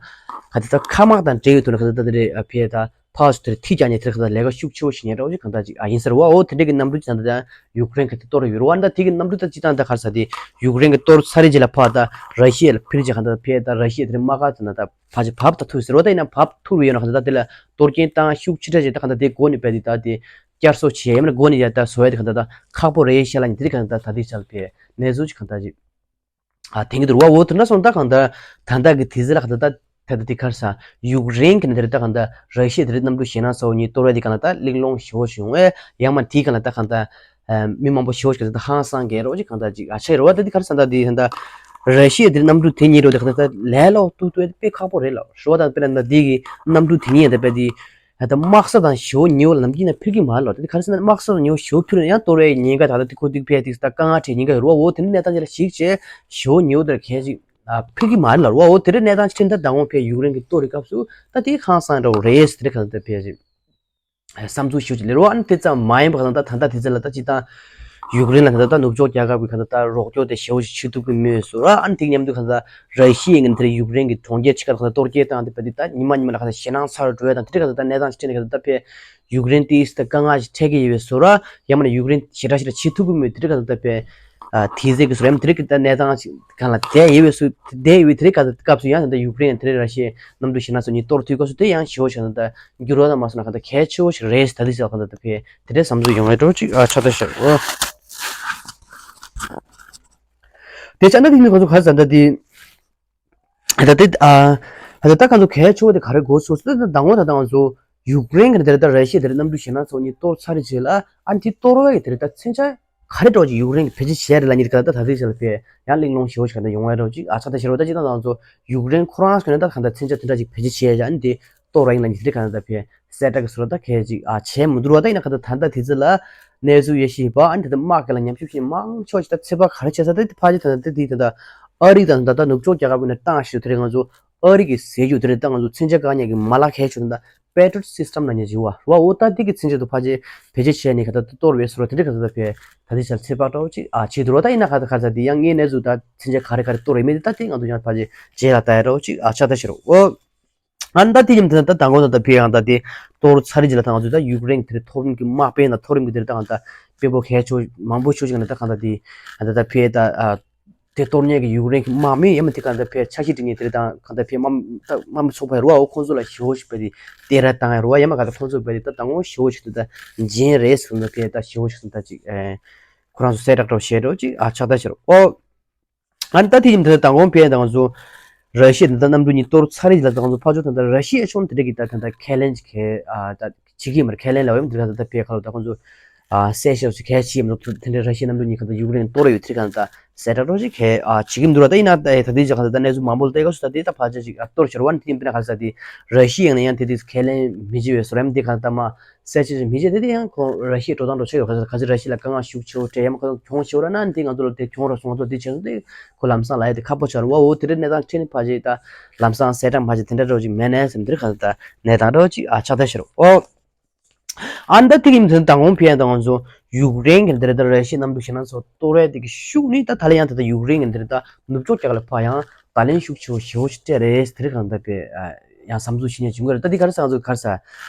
ག་དེ་ད་ཁ་དམག་དང་འབྲེལ་ཡོད་དུ་ན་ག་ཚོད་ད་དེ་རེད་ཨ་ཕེ་ད་ཕར་ཚུར་དེ་རེད་ཐིག་རྒྱག་ནས་དེ་རེད་ག་ཚོད་ལས་ཀ་ཤུགས་ཆེ་བོ་ཞིག་ཡིན་འདྲ་བོ་ཅིག་གང་འདྲ་ཅིག་ཨ་ཡིན་ཟེར་བ། འོ་དེ་འདྲ་གི་གནམ་གྲུ་ཅིག་ད་ད་ཡུཀ་རེན་གི་དེ་གཏོར་ཡོད་རེད་བ། ཨ་ནི་ད་དེ་གི་གནམ་གྲུ་ད་ཅིག་ད་ད་ག་ཚོད་དེ་ཡུཀ་རེན་གི་གཏོར་ཚར་རེད་ཅིག་ལ་ཕར་ད་ར་ཤི་ཡ་ལ་ཕེ་རེད་ཅིག་གང་ད་ཕེ་ད་ར་ཤི་ཡ་དེ་རེད་དམག་སྒར་དེ་ན་ད། ཕལ་ཆེར་བབས་ད་ཐུག་ཟེར་བ་ད་ཡིན་ན་བབས་ཐུག་རུ་ཡོད་ན་ག་ད་ད་དེ་ལ་གཏོར་སྐྱོན་བཏང་ཤུགས་ཆེ་དྲགས་ཅིག་ད་ག་ད་དེ་སྒོ་ནས་བས་དེ་ད་དེ་བསྐྱར་གསོ་བྱེད་ཡ་ཡིན་ན་སྒོ་ནས་ཡ་ད་བཟོ་ཡ་དེ་ག་ད་ད་ཁག་པོ་རེད་ཤ་ལ་ཡིན་དེ་ག་ད་ད་དེ་ཆ་ལ་བས་གནས་ཚུལ་ཅིག་ག་ད་ཅིག་ཨ་དེང་གི་དུར་བ་འོ་དེ་འདྲ་སོང་ད་ག་ད་ད་ད་གི་དེ་ཟེར་ལ་ག་ད་ད་ད་ད་དེ་གར་ས་ཡུཀ་རེན་གི་ནས་དེ་རེད་ད་ག་ད་ར་ཤི་ཡ་དེ་རེད་གནམ་གྲུ་ཞེད་སྣང་ཚ་བོ་གཉིས་གཏོར་བ་དེ་ག་ལ་ད་གླེང་སློང་ཞེ་བོ་ཞིག་ཡོང་བས་ཡང་མ་དེ་ག་ལ་ད་ག་ད། མི་མང་པོ་ཞེ་བོ་ཞིག་ད་ཧང་སང་གི་རོ་ཅིག་གང་ལྟར་ཅིག་ཨ་ཆེ་རོ་བ་ད་འདི་གར་ས་ད་འདི་ད་ར་ཤི་ཡ་འདིར་གནམ་གྲུ་དེ་ཉིད་རོ་དེ་གང་ལྟར་ལས་ལོ་ཏུ་ཏུ་དཔེ་ཁག་པོ་རེད་ལོ་རོ་བ་ད་དཔེར་ན་འདི་གི་གནམ་གྲུ་དེ་ཉིད་ད་དཔེ་འདི་ད་དམག་ས་དང་ཞེ་བོ་ཉེ་བོ་ལ་ནམ་རྒྱུན་ན་ཕེབས་ཀྱི་མ་རེད་ལོ། ད་འདི་གར་ས་ན་དམག་ས་དང་ཉེ་བོ་ཞེ་བོ་ཕེབས་ན་ཡང་གཏོར་བའི་ཉེན་ཁ་ད་ད་འདི་ཁོ་འདི་ཕེབས་ཏིག་ད་དཀའ་ངལ་འཕྲད་ཉེན་ཁ་ཡོད་རོ་བ། འོ་དེ་འདྲ་གནས་སྟངས་ཅིག་ལ་གཞིགས་བྱས་ཞེ་བོ་ཉེ་བོ་དེར་གལ་ཅིག་ཕེབས་ཀྱི་མ་རེད་ལོ་རོ་བ། འོ་དེ་འདྲ་གནས་སྟངས་ཅིག་ད་ད་འོང་ཕེབས་ཡུཀ་རེན་གྱི་གཏོར་རི་སྐབས་སུ་ད་དེ་ཧང་སང་འདྲ་བོ་རེད་ཟེར་གང་ལྟར་ཕེབས་ཅིག་བསམ་ཚུལ་ཞིག་ལས་རོགས། ཨ་ནི་དེ་ཙམ་མ་ཡིན་པ་གང་ལྟར་ད་ལྟ་དེ་ཚོ་ལ་ད་སྤྱིར་བཏང་ཡུཀ་རེན་ལ་གང་ལྟར་ད་ནུབ་ཕྱོགས་རྒྱལ་ཁབ་ཀྱི་གང་ལྟར་ད་རོགས་སྐྱོར་དེ་ཞེ་བོ་ཞིག་བྱེད་ཐུབ་ཀྱི་མེད་ཟེར་ར། ཨ་ནི་དེ་མཉམ་དུ་གང་ལྟར་ར་ཤི་ཡའི་ངན་དེ་ཡུཀ་རེན་གྱི་གྲོང་ཁྱེར་ཆེ་ཁག་གང་ལྟར་གཏོར་སྐྱེལ་བཏང་དེ་བས་དེ་ད་ཉི་མ་ཉི་མ་ལ་གང་ལྟར་ཞེད་སྣང་ཚ་རུ་འགྲོ་ཡ་དང་དེ་འདྲ་གང་ལྟར་ད་གནས་སྟངས་ཤིག་འཕྲད་ནས་གང་ལྟར་ད་ཕེ་ཡུཀ་རེན་དེ་ད་དཀའ་ངལ་ཞིག་འཕྲད་ཀྱི་ཡོད་པའི་བཟོ་ར། ཡང་མིན་ན་ཡུཀ་རེན་ཞེ་དྲག་ཞེ་དྲག་བྱེད་ཐུབ་ཀྱི་མེད་དེ་འདྲ་གང་ལྟར་ད་ཕེ་དེ་ཚེ་གི་བཟོ་ར་ཡང་དེ་འདྲ་གི་ད་གནས་སྟངས་ཤིག་གང་ལ་བསྡད་ཡོད་པའི་བཟོ་བསྡད་ཡོད་པའི་དེ་འདྲ་གང་ལྟར་སྐབས་སུ་ཡང་ད་ཡུཀ་རེན་དེ་འདྲ་ར་ཤི་ཡའི་གནམ་གྲུ་ཞེད་སྣང་ཚ་བོ་གཉིས་གཏོར་ཐུབ་སྐབས་སུ་དེ་ཡང་ཞེ་བོ་ཞིག་གང་ལྟར་འགྱུར་བ་དང་མ་སོང་ན་གང་ལྟར་གལ་ཆེ་བོ་ཞིག་རེད་ཟེར་ད་དེ་ཟེར་བ་གང་ལྟར་ད་ཕེ་དེ་འདྲའི་བསམ་ཚུལ་ཡོང་ཡ་འདྲ་བོ་ཅིག་ཨ་ཆགས་ད་ཤག་འོ། དེ་ཆ་ན་དེ་ནི་ཁོ་ཚོ་ག་ཟེར་ད་དེ་ད་དེ་ཨ་ད་ད་ཁོ་ཚོ་གལ་ཆེ་བོ་དེ་ག་རེ་གོ་སོང་ཟེར་ད་དང་པོ་ད་ད་ང་ཚོ་ཡུཀ་རེན་གི་དེ་རེད་ད་ར་ཤི་ཡ་དེ་རེད་གནམ་གྲུ་ཞེད་སྣང་ཚ་བོ་གཉིས་གཏོར་ཚར་རྗེས་ལ་ཨ་ནི་དེ་གཏོར་བའི་དེ་རེད་ད་མཚོན་ཆ་ག་རེ་འདྲ་བོ་ཅིག་ཡུཀ་རེན་གྱིས་བེད་སྤྱོད་བྱས་རེད་ལབ་ཉེར་ག་ད་ད་དེ་ཆ་ལ་ཕེ་ཡང་གླེང་སློང་ཞེ་བོ་ཞིག་ག་ད་ཡོང་བ་རེད་ཅིག་ཨ་ཆགས་ད་ཤི་རོ། ད་ཅི་ད་ང་ཚོ་ཡུཀ་རེན་ཁོ་རང་ཞིག་ནས་ད་གང་ལྟར་མཚོན་ཆ་དེ་འདྲ་ཅིག་བེད་སྤྱོད་བྱས་ཡ་ཨ་ནི་དེ་གཏོར་ར་ཡིན་ལབ་ཉེར་ག་ད་ད་ཕེ་གསལ་བསྒྲགས་ཀྱི་བཟོ་འདྲ་ད་གལ་ཅིག་ཨ་བྱས་མི་འདུག་ར། ད་ཡིན་ན་ག་ད་ད་ལྟ་དེ་ཚོ་ལ་གནས་ཚུལ་ཡོད་ཤེས་པ་ཨ་ནི་ད་ལྟ་དམག་གི་ལ་ཉམས་ཞིབ་བྱེད་མང་ཆོག་ཅིག་ད་ཚོད་དཔག་ག་རེ་བྱས་ས་ད་དེ་ཕ་ཅི་ད་ད་དེ་དེ་ད་ད་ཨ་རི་དང་ད་ད་ནུབ་ཕྱོགས་རྒྱལ་ཁབ་ཀྱི་ནས་བཏང་ཞིག་དེ་རེད། ང་ཚོ་ཨ་རི་གི་ཟས་རྒྱུ་དེ་རེད་ད་ང་ཚོ་མཚོན་ཆ་བཀག་ཉར་གྱི་མ་ལག་གལ་ཆེ་ད་པེ་ཊྲི་ཡོཊ་སིས་ཊམ་ལབ་ཉེར་བ་ར་བ། འོ་ད་དེ་གི་མཚོན་ཆ་དུ་ཕ་ཅི་བེད་སྤྱོད་བྱས་ནས་ག་ད་གཏོར་བའི་བཟོ་འདྲ་དེ་འདྲ་ག་ད་ད་ཕེ་ད་དེ་ཆ་ཚོད་དཔག་འདྲ་བོ་ཅིག་ཨ་བྱེད་འདུག་ར། ད་ཡིན་ན་ག་ད་ག་ས་དེ་ཡང་ངའི་གནས་ཚུལ་ད་མཚོན་ཆ་ག་རེ་ག་རེ་གཏོར་ཡོད་མེད་དེ་ད་དེ་ང་ཚོ་ཡང་ཕ་ཅི་རྗེས་ལ་ལྟ་ཡ་འདྲ་བོ་ཅིག་ཨ་ཆགས་ད་ཤི་རོ། འོ། ཨ་ནི་ད་དེ་ཡིན་ད་ད་དང་པོ་ད་ད་ཕེ་ཡང་ད་དེ་གཏོར་ཚར་རྗེས་ལ་ད་ང་ཚོ་ད་ཡུཀ་རེན་གྱི་དེ་མཐོ་རིམ་གྱི་དམག་དཔོན་དང་མཐོ་རིམ་གྱི་དེ་ད་གང་ད་དཔོན་པོ་གལ་ཆེ་མང་པོ་ཤོས་ཤིག་ནས་ད་གང་ད་དེ་ད་ད་ཕེ་ད་དེ་གཏོར་མཁན་གྱི་ཡུཀ་རེན་གྱི་དམག་མི་ཡང་མིན་དེ་གང་ད་ཕེ་འཆར་གཞི་སྒྲིག་མཁན་དེ་ད་གང་ད་ཕེ་དམག་དམག་མི་ཚོགས་པ་རུ་བ་འོ་ཁོང་ཚོ་ལ་ཞེ་བོ་ཞིག་ཕེ་དེ་སྟེར་ར་བཏང་ཡ་རུ་བ་ཡང་མ་གང་ད་ཁོང་ཚོ་ཕེ་དེ་ད་དང་པོ་ཞེ་བོ་ཞིག་ད་ད་འཇན་རེད་ཟེར་ན་ཕེ་ད་ཞེ་བོ་ཞིག་ད་ཅིག་ཁོ་རང་ཚོ་གསལ་བསྒྲགས་འདྲ་བོ་བྱས་འདྲ་བོ་ཅིག་ཨ་ཕྱག་བསྟར་བྱས་རོགས། ཨོ། ཨ་ནི་ད་དེ་ཡིན་དུས་མདང་དགོང་ཕེ་དང་ཚོ་ར་ཤི་ཡ་ད་ལྟ་གནམ་གྲུ་གཉིས་གཏོར་ཚར་རེད་ལ་དང་ཚོ་ཕར་ཕྱོགས་ད་ལྟ་ར་ཤི་ཡ་ཕྱོགས་དེ་འདྲ་གི་ད་ད་ལྟ་ཁས་ལེན་གྱི་ཨ་ད་བྱེད་ཀྱི་མར་ཁས་ལེན་ལ་འོས་འདི་ག་ད་ད་ཕེ་ཁ་ལོ་ད་ཁོང་ཚོ་ཨ་གསལ་བཤད་ཞིག་གལ་ཆེ་མི་འདུག་དེ་འདྲ་ར་ཤི་ཡ་གནམ་གྲུ་གཉིས་ག་ད་ཡུཀ་རེན་གཏོར་ཡོད་དེ་ག་ད་གསལ་བསྒྲགས་རོགས་ཞིག་གལ་ཨ་བྱེད་ཀྱི་མི་འདུག་ར། ད་ཡིན་ན་ད་ད་དེ་ཅི་ག་ད་ད་གནས་ཚུལ་མང་པོ་ལ་བལྟས་སྐབས་སུ་ད་དེ་ད་ཕལ་ཆེར་ཞིག་ཨ་གཏོར་ཤོར་བ་ནི་དེ་ཡིན་པ་ན་ག་ས་དེ་ར་ཤི་ཡ་ཡིན་ན་ཡང་དེ་དེ་ཁས་ལེན་མི་བྱེད་པའི་བཟོ་རིམ་དེ་ག་ད་མ་གསལ་བཤད་ཞིག་མི་བྱེད་དེ་དེ་ཡང་ཁོང་ར་ཤི་ཡའི་འགྲོ་སྟངས་འགྲོ་ཆགས་ཡོད་ག་ས་ག་ཚོད་ར་ཤི་ཡ་ལ་དཀའ་ངལ་ཤུགས་ཆེ་བོ་འཕྲད་ཡ་མ་ཁོ་གྱོང་ཆེ་བོ་ར་ན་དེ་ང་ཚོ་ལ་དེ་གྱོང་ར་སོང་ང་ཚོ་དེ་བྱས་སོང་དེ། ཁོ་ལམ་སང་ལ་ཡ་དེ་ཁག་པོ་ཆགས་རེད་བ། འོ་དེ་རིང་གནས་སྟངས་ཁྲིད་ནས་ཕལ་ཆེར་ད་ལམ་སང་གསལ་བསྒྲགས་མ་བྱས་དེ་འདྲ་འདྲ་བོ་ཅིག་མེད་ནས་སེམས་དེར་ག་ད་གནས་སྟངས་འདྲ་བོ་ཅིག་ཨ་ཆགས་ཐལ་ཤག་རོ། ཨོ། ཨ་ནི་ད་དེ་གི་མི་ཚོ་དང་དགོང་ཕེ་ཡང་དང་ང་ཚོ་ཡུཀ་རེན་གི་འདིར་ད་ར་ཤི་ཡའི་གནམ་གྲུ་ཞེད་སྣང་ཚོ་གཏོར་བའི་དེ་གི་ཤུགས་ནི་ད་ད་ལ་ཡང་ད་ད་ཡུཀ་རེན་གི་འདིར་ད་ནུབ་ཕྱོགས་རྒྱ་གར་ལ་ཕར་ཡང་བརྡ་ལན་ཤུགས་ཆེ་བོ་ཞེ་བོ་ཞིག་སྤྲད་རེད་དེར་གང་ད་པེ་ཡང་བསམ་ཚུལ་ཞིག་ཉན་བྱུང་གི་རེད། ད་དེ་ག་རེ་ཟེར་ང་ཚོ་ག་རེ་ཟེར་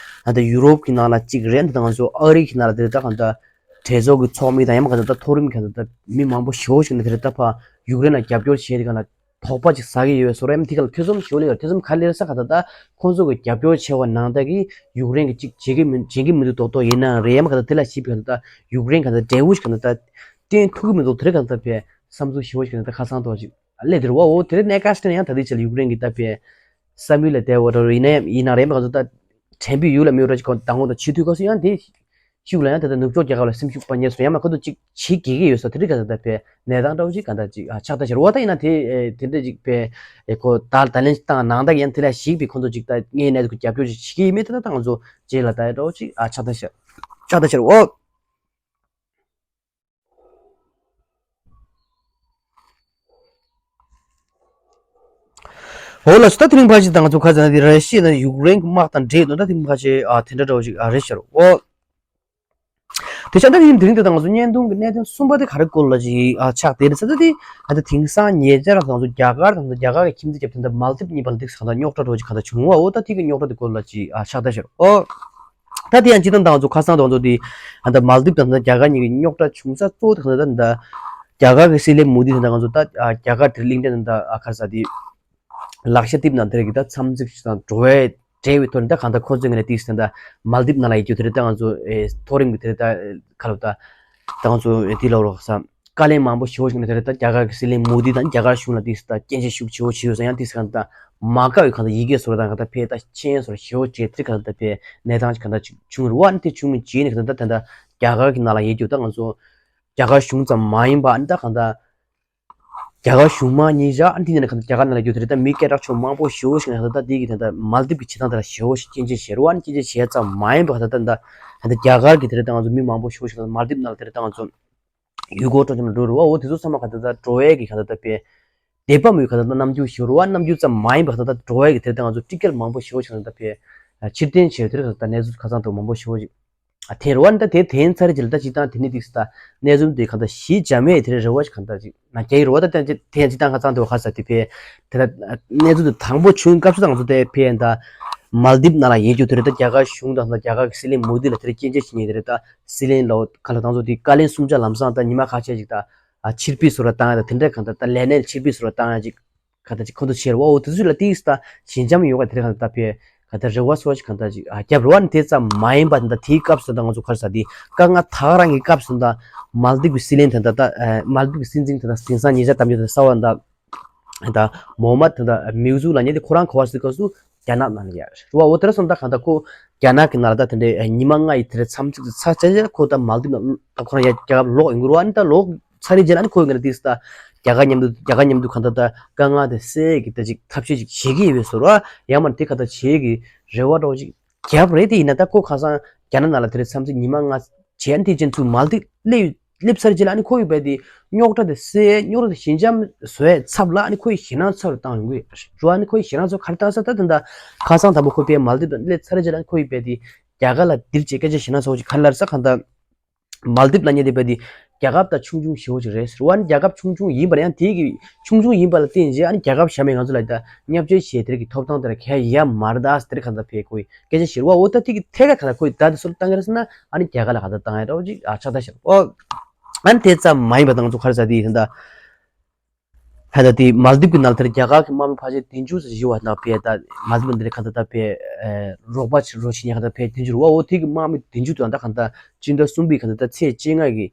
ད་ད་ཡུ་རོབ་གི་ནང་ལ་གཅིག་རེད། ད་ང་ཚོ་ཨ་རི་གི་ནང་ལ་དེ་ད་གང་ད་གྲོས་ཚོགས་ཀྱི་ཚོགས་མི་དང་ཡང་མ་གང་ད་ད་མཐོ་རིམ་གང་ད་ད་མི་མང་པོ་ཞེ་བོ་ཞིག་ནས་དེར་ད་ཕར་ཡུཀ་རེན་ལ་རྒྱབ་སྐྱོར་བྱས་དེ་གང་ལ་དོགས་པ་ཅིག་ཟ་གི་ཡོད་བཟོ་འདྲ་ཡང་དེ་གང་ལ་ཐེ་ཚོམ་ཞེ་བོ་སླེབས་ཡོད། ཐེ་ཚོམ་ག་རེ་སླེབས་ས་གང་ད་ད་ཁོང་ཚོ་གི་རྒྱབ་སྐྱོར་བྱས་པ་ནང་ད་གི་ཡུཀ་རེན་གི་ཅིག་བྱེད་ཀྱི་མི་བྱེད་ཀྱི་མི་འདུག་རྡོག་རྡོག་ཡིན་ན་རེད། ཡང་མ་གང་ད་དེ་ལ་ཞིབ་གང་ད་ད་ཡུཀ་རེན་གང་ད་འབྲས་བུ་ཞིག་གང་ད་ད་བསྟན་ཐུབ་ཀྱི་མི་འདུག་དེར་གང་ད་པེ་བསམ་ཚུལ་ཞེ་བོ་ཞིག་གང་ད་ཁ་སང་ཐོག་ཅིག་སླེབས་དེ་རེད་བ། འོ་དེ་རིང་གནས་སྐབས་ཤིག་ནས་ཡང་ད་དེ་ཆེད་ལ་ཡུཀ་རེན་གྱི་ད་པེ་བསམ་ཡུལ་ལ་བསྡད་འོ་འདྲ་ཡིན་ན་ཡང་ཡིན་ན་རེད་མ་གང་ཚོ་ད་དྲན་པའི་ཡུལ་ལ་མེད་འོ་འདྲ་ཅིག་གང་དང་པོ་ད་བྱེད་དུས་སྐབས་སུ་ཡང་དེ་ཤུགས་ལ་ཡང་དེ་ད་ནུབ་ཕྱོགས་རྒྱལ་ཁབ་ལ་སེམས་ཤུགས་སྤར་ཉེན་སོ་ཡང་མ་ཁོ་ཚོ་ཅིག་བྱེད་དགོས་ཀྱི་ཡོད་ས་དེ་རིགས་གང་ད་ད་པེ་གནས་སྟངས་འདྲ་བོ་ཅིག་གང་ད་ཅིག་ཨ་ཆགས་ད་ཤར་བ་ད་ཡིན་ན་དེ་དེ་འདྲ་ཅིག་པེ་ཁོ་ད་ད་ལན་བཏང་ནང་ད་ཡང་དེ་ལ་ཞིག་པའི་ཁོ་ཚོ་ཅིག་ད་ངའི་གནས་ཚུལ་རྒྱབ་སྐྱོར་ཅིག་བྱེད་ཀྱི་ཡིན་མེད་ད་ད་ང་ཚོ་རྗེས་ལ་ད་ཡ་འདྲ་བོ་ཅིག་ཨ་ཆགས་ད་ཤར་ཆགས་ད་ཤར་འོ། འོ་ལགས་སོ། ད་དེ་རིང་ཕལ་ཆེར་ད་ང་ཚོ་ཁ་ཚ་ན་དེ་ར་ཤི་ཡ་དང་ཡུཀ་རེན་གྱི་དམག་དང་འབྲེལ་ཡོད་ན་ད་དེ་རིང་ཕལ་ཆེར་ཨ་དེ་འདྲ་འདྲ་བོ་ཞིག་ཨ་རེད་ཤག་རོ། དེ་ཆ་ད་དེ་རིང་དེ་རིང་དེ་ད་ང་ཚོ་བརྙན་ཐུང་གི་གནད་དོན་གསུམ་པ་དེ་ག་རེ་སྐོར་ལ་ཅིག་ཨ་ཆགས་དེ་རེད་ས། ད་དེ་ད་དེང་སང་ཉེ་ཆར་ང་ཚོ་རྒྱ་གར་དང་རྒྱ་གར་གྱི་ཁྱིམ་མཚེས་རྒྱབ་དེ་འདྲ་མལ་དིབ་གཉིས་བར་ལ་དེ་ས་ད་རྙོག་དྲ་འདྲ་བོ་ཞིག་ག་ད་བྱུང་བ། འོ་ད་དེ་གི་རྙོག་དྲ་དེ་སྐོར་ལ་ཅིག་ཨ་ཆགས་ད་ཤག་རོ། ད་དེ་ཡང་སྤྱིར་བཏང་ད་ང་ཚོ་ཁ་སང་དང་ང་ཚོ་དེ་ད་མལ་དིབ་དང་ད་རྒྱ་གར་གཉིས་ཀྱི་རྙོག་དྲ་བྱུང་ས་གཙོ་བོ་དེ་ག་ད་ད་རྒྱ་གར་གྱི་སྲིད་བློན་མོ་དི་དང་ད་ང་ཚོ་ད་རྒྱ་གར་དེར་གླིང་ཕྲན་ད་ད་ག་རེ་ཟེར་དེ་ལག་ཤ་རྡིབ་ནང་དེར་གི་ད་འཚམས་གཟིགས་དང་འགྲོ་བའི་འབྲེལ་བའི་ཐོག་ནས་ད་གང་ད་ཁོ་ཚོའི་ངོས་ནས་ཏིག་ཙམ་ད་མལ་དིབ་ནང་ལ་ཡོད་རྒྱུ་དེ་རེད། ད་ང་ཚོ་ཨེ་མཐོ་རིམ་གྱི་དེ་རེད། ད་ཁ་ལོ་ད་ད་ང་ཚོ་ཨེ་དེ་ལོ་རོགས་སམ། བཀའ་ལན་མང་པོ་ཞེ་པོ་ཞིག་ནས་དེ་རེད། ད་རྒྱ་གར་གྱི་སྲིད་བློན་མོ་དི་དང་རྒྱ་གར་གཞུང་ལ་ཏིག་ཙམ་ད་སྐྱོན་བརྗོད་ཤུགས་ཆེ་བོ་བྱས་ཡོད་ཙང་ཡང་ཏིག་ཙམ་གང་ད་མ་དགའ་བའི་གང་ད་ཡི་གེ་བཟོ་ར་དང་གང་ད་ཕེ་ད་མཆན་བཟོ་ར་ཞེ་པོ་བྱས་དེ་གང་ད་ཕེ་གནས་སྟངས་ཅིག་གང་ད་ཅིག་བྱུང་རེད་བ། ཨ་ནི་དེ་བྱུང་བའི་རྗེས་ནས་གང་ད་ད་ད་རྒྱ་གར་གྱི་ནང་ལ་ཡོད་རྒྱུ་ད་ང་ཚོ་རྒྱ་གར་གཞུང་ཙམ་མ་ཡིན་པ་ཨ་ནི་ད་གང་ད། རྒྱ་གར་གཞུང་མང་གཉིས་ཆ་ཨ་ནི་དེ་ནས་གང་ལྟར་རྒྱ་གར་ནང་ལ་ཡོད་དེ་རེད། ད་མི་སྐད་གྲགས་ཆེན་པོ་མང་པོ་ཞེ་པོ་ཞིག་ནས་གང་ལྟར་ད་དེ་གི་དེ་ལྟར་མལ་དིབ་ཀྱི་བྱེད་སྟངས་དེ་ལ་ཞེ་པོ་ཞིག་སྐྱོན་བརྗོད་བྱས་རེད་བ། ཨ་ནི་སྐྱོན་བརྗོད་བྱས་ཙམ་མ་ཡིན་པ་གང་ལྟར་ད་ད་ད་རྒྱ་གར་གྱི་དེ་རེད། ད་ང་ཚོ་མི་མང་པོ་ཞེ་པོ་ཞིག་ནས་མལ་དིབ་ནང་ལ་དེ་རེད། ད་ང་ཚོ་ཡུལ་སྐོར་སྤྲོ་འཆམ་ལ་འགྲོ་རེད་བ། འོ་དེ་ཚོ་ཚང་མ་གང་ལྟར་ད་འགྲོ་བའི་གི་གང་ལྟར་ད་དཔེ་དད་པ་མོས་གང་ལྟར་ད་རྣམ་འགྱུར་ཞེ་པོ་རེད་བ། རྣམ་འགྱུར་ཙམ་མ་ཡིན་པ་གང་ལྟར་ད་འགྲོ་བའི་གི་དེ་རེད། ད་ང་ཚོ་ཊི་ཀེ་ཊི་མང་པོ་ཞེ་པོ་ཞིག་གང་ལྟར་ད་དཔེ་ཕྱིར་འཐེན་བྱས་དེ་རེད། གང་ལྟར་ད་གནས་ཚུལ་ཁ་སང་ཐོག་མང་པོ་ཞེ་པོ་ཞིག་ཨ་དེ་རེད་བ། ད་དེ་དེ་ཚར་རྗེས་ལ་ད་སྤྱིར་བཏང་དེ་ནི་ཏིག་ཙམ་ད་གནས་ཚུལ་དེ་གང་ལྟར་ཞི་འཇམ་མེད་དེ་རེད་བ། གང་ལྟར་ཅིག་ན་རྒྱ་ཡི་རེད་བ། ད་དེ་དེ་སྤྱིར་བཏང་ཁ་སང་དེ་བ་ཁ་ས་དེ་ཕེ་དེ་ད་གནས་ཚུལ་དེ་དང་པོ་བྱུང་སྐབས་སུ་ད་ང་ཚོ་དེ་ཕེ་ད་མལ་དིབ་ནང་ལ་ཡོད་རྒྱུ་དེ་རེད། ད་རྒྱ་གར་གཞུང་དང་ད་རྒྱ་གར་གྱི་སྲིད་བློན་མོ་དི་ལ་དེ་རེད་སྐྱོན་བརྗོད་བྱེད་མཁན་དེ་རེད། ད་སྲིད་བློན་ལ་ཁ་ལ་ད་ང་ཚོ་དེ་བཀའ་ལན་གསུམ་ཆ་ལམ་སང་ད་ཉི་མ་ཁ་ཤས་ཤིག་ད་ཨ་ཕྱིར་འབུད་བཟོ་ར་བཏང་ཡ་ད་དེ་འདྲ་གང་ལྟར་ད་ལས་གནས་ཕྱིར་འབུད་བཟོ་ར་བཏང་ཡ་ཅིག་ག་ད་ཅིག་ཁོ་ཚོ་བྱས་རེད་བ། འོ་དེ་ཚོ་ལ་ཏིག་ཙམ་ཞི་འཇམ་ཡོང་བ་དེ་རེད། གང་ལྟར་ད་ཕེ་ག་ད་རེ་བ་སོགས་ཤིག་གང་ལྟར་ཅིག་ཨ་རྒྱབ་རེད་བ། ནི་དེ་ཙམ་མ་ཡིན་པ་ད་ལྟ་དེའི་སྐབས་སུ་ད་ང་ཚོ་ག་རེ་ཟེར་དེ་དཀའ་ངལ་ད་ག་རང་གི་སྐབས་སུ་ད་མལ་དིབ་ཀྱི་སྲིད་བློན་ད་ད་ད་མལ་དིབ་ཀྱི་སྲིད་འཛིན་ད་ད་དེང་སང་ཉེ་ཆར་གཏམ་རྒྱུད་ད་གསར་བ་ད་ད་མོ་མད་ད་ད་མིའུ་ཟུ་ལབ་མཁན་དེ་ཁོ་རང་ག་པར་སོང་སྐབས་སུ་རྒྱ་ནག་ནང་ལ་ཡ་རེད་བ། འོ་དེ་ར་སོང་ད་གང་ལྟར་ཁོ་རྒྱ་ནག་གི་ནང་ལ་ད་དེ་འདྲའི་ཉི་མ་ལྔ་ཡི་དེ་རེད་མཚམས་ཚིགས་ཚར་ཆ་ཆ་ཁོ་ད་མལ་དིབ་ནང་ད་ཁོ་རང་ཡ་རྒྱ་གར་ལོག་ཡོང་གི་རེད་བ། ཨ་ནི་ད་ལོག་ཚར་རེད་རྗེས་ལ་ཨ་ནི་ཁོའི་ངོས་ནས་ཏིག་ཙམ་ད་རྒྱ་གར་མཉམ་དུ་རྒྱ་གར་མཉམ་དུ་གང་ལྟར་ད་དཀའ་ངལ་དེ་སེལ་གྱི་ད་ཅིག་ཐབས་ཤེས་ཅིག་བྱེད་ཀྱི་ཡོད་པའི་བཟོ་འདྲ་ཡང་མིན་དེ་གང་ལྟར་བྱེད་ཀྱི་རེ་བ་འདྲ་བོ་ཅིག་བརྒྱབ་རེད། དེ་ཡིན་ན་ད་ཁོ་ཁ་སང་རྒྱ་ནག་ནང་ལ་དེ་རིང་མཚམས་ཚིགས་ཉི་མ་ལྔ་བྱས་ཨ་ནི་དེ་རྗེས་ཚུར་མལ་དིབ་སླེབས་སླེབས་ཚར་རྗེས་ལ་ཨ་ནི་ཁོ་ཡི་བས་དེ་རྙོག་དྲ་དེ་སེལ་རྙོག་དྲ་དེ་ཞི་འཇམ་བཟོ་ཡའི་ཚབ་ལ་ཨ་ནི་ཁོ་ཡི་ཞེད་སྣང་ཚ་རུ་བཏང་ཡོང་གི་ཡོད་རེད་བ། ཨ་ནི་ཁོ་ཡི་ཞེད་སྣང་ཚ་ག་རེ་བཏང་ས་ད་དེ་འདྲ་ཁ་སང་དང་པོ་ཁོ་ཕར་མལ་དིབ་ནང་སླེབས་ཚར་རྗེས་ལ་ཨ་ནི་ཁོ་ཡི་བས་དེ་རྒྱ་གར་ལ་འདིར་བྱས་སྐད་ཆ་ཞེད་སྣང་ཚ་བོ་ཅིག་ག་རེ་ལབ་ས་གང་ལྟར། མལ་དིབ་ལབ་མཁན་དེ་བས་དེ་རྒྱལ་ཁབ་ད་ཆུང་ཆུང་ཞེ་པོ་ཅིག་རེད་ཟེར་བ། ཨ་ནི་རྒྱལ་ཁབ་ཆུང་ཆུང་ཡིན་པ་ལ་ཡང་དེ་གི་ཆུང་ཆུང་ཡིན་པ་ལ་བརྟེན་རྗེས་ཨ་ནི་རྒྱལ་ཁབ་གཞན་མའི་ང་ཚོ་ལ་ད་བརྙས་བཅོས་བྱས་དེ་གི་ཐོབ་ཐང་དེ་ལ་གལ་ཡ་མ་རེད་ད་ཟེར་དེ་གང་ལྟར་ཕར་ཁོ་ཡི་སྐད་ཆ་བཤད་རེད་བ། འོ་ད་དེ་གི་ཐད་ཀར་གང་ལྟར་ཁོ་ཡི་ད་དེ་སུ་ལ་བཏང་གི་རེད་ཟེར་ན་ཨ་ནི་རྒྱ་གར་ལ་གང་ལྟར་བཏང་ཡ་འདྲ་བོ་ཅིག་ཨ་ཆགས་ད་ཤག་འོ་ཨ་ནི་དེ་ཙམ་མ་ཡིན་པ་ད་ང་ཚོ་ག་རེ་ཟེར་དེ་ཡིན་ད། ཧ་ད་དེ་མལ་དིབ་ཀྱི་ནང་ལ་དེར་རྒྱ་གར་གྱི་དམག་མི་ཕལ་ཆེར་བདུན་ཅུ་ཙམ་བཞུགས་པ་དང་ཕར་ད་མལ་དིབ་ཀྱི་འདིར་གང་ལྟར་ད་ཕར་རོགས་པ་ཆེ་རོགས་ཆེ་ཉེ་གང་ལྟར་ཕར་བདུན་ཅུ་རེད་བ། འོ་དེ་གི་དམག་མི་བདུན་ཅུ་དང་ད་གང་ལྟར་སྤྱི་ཟླ་གསུམ་པའི་གང་ལྟར་ད་ཚེས་བཅོ་ལྔ་གི་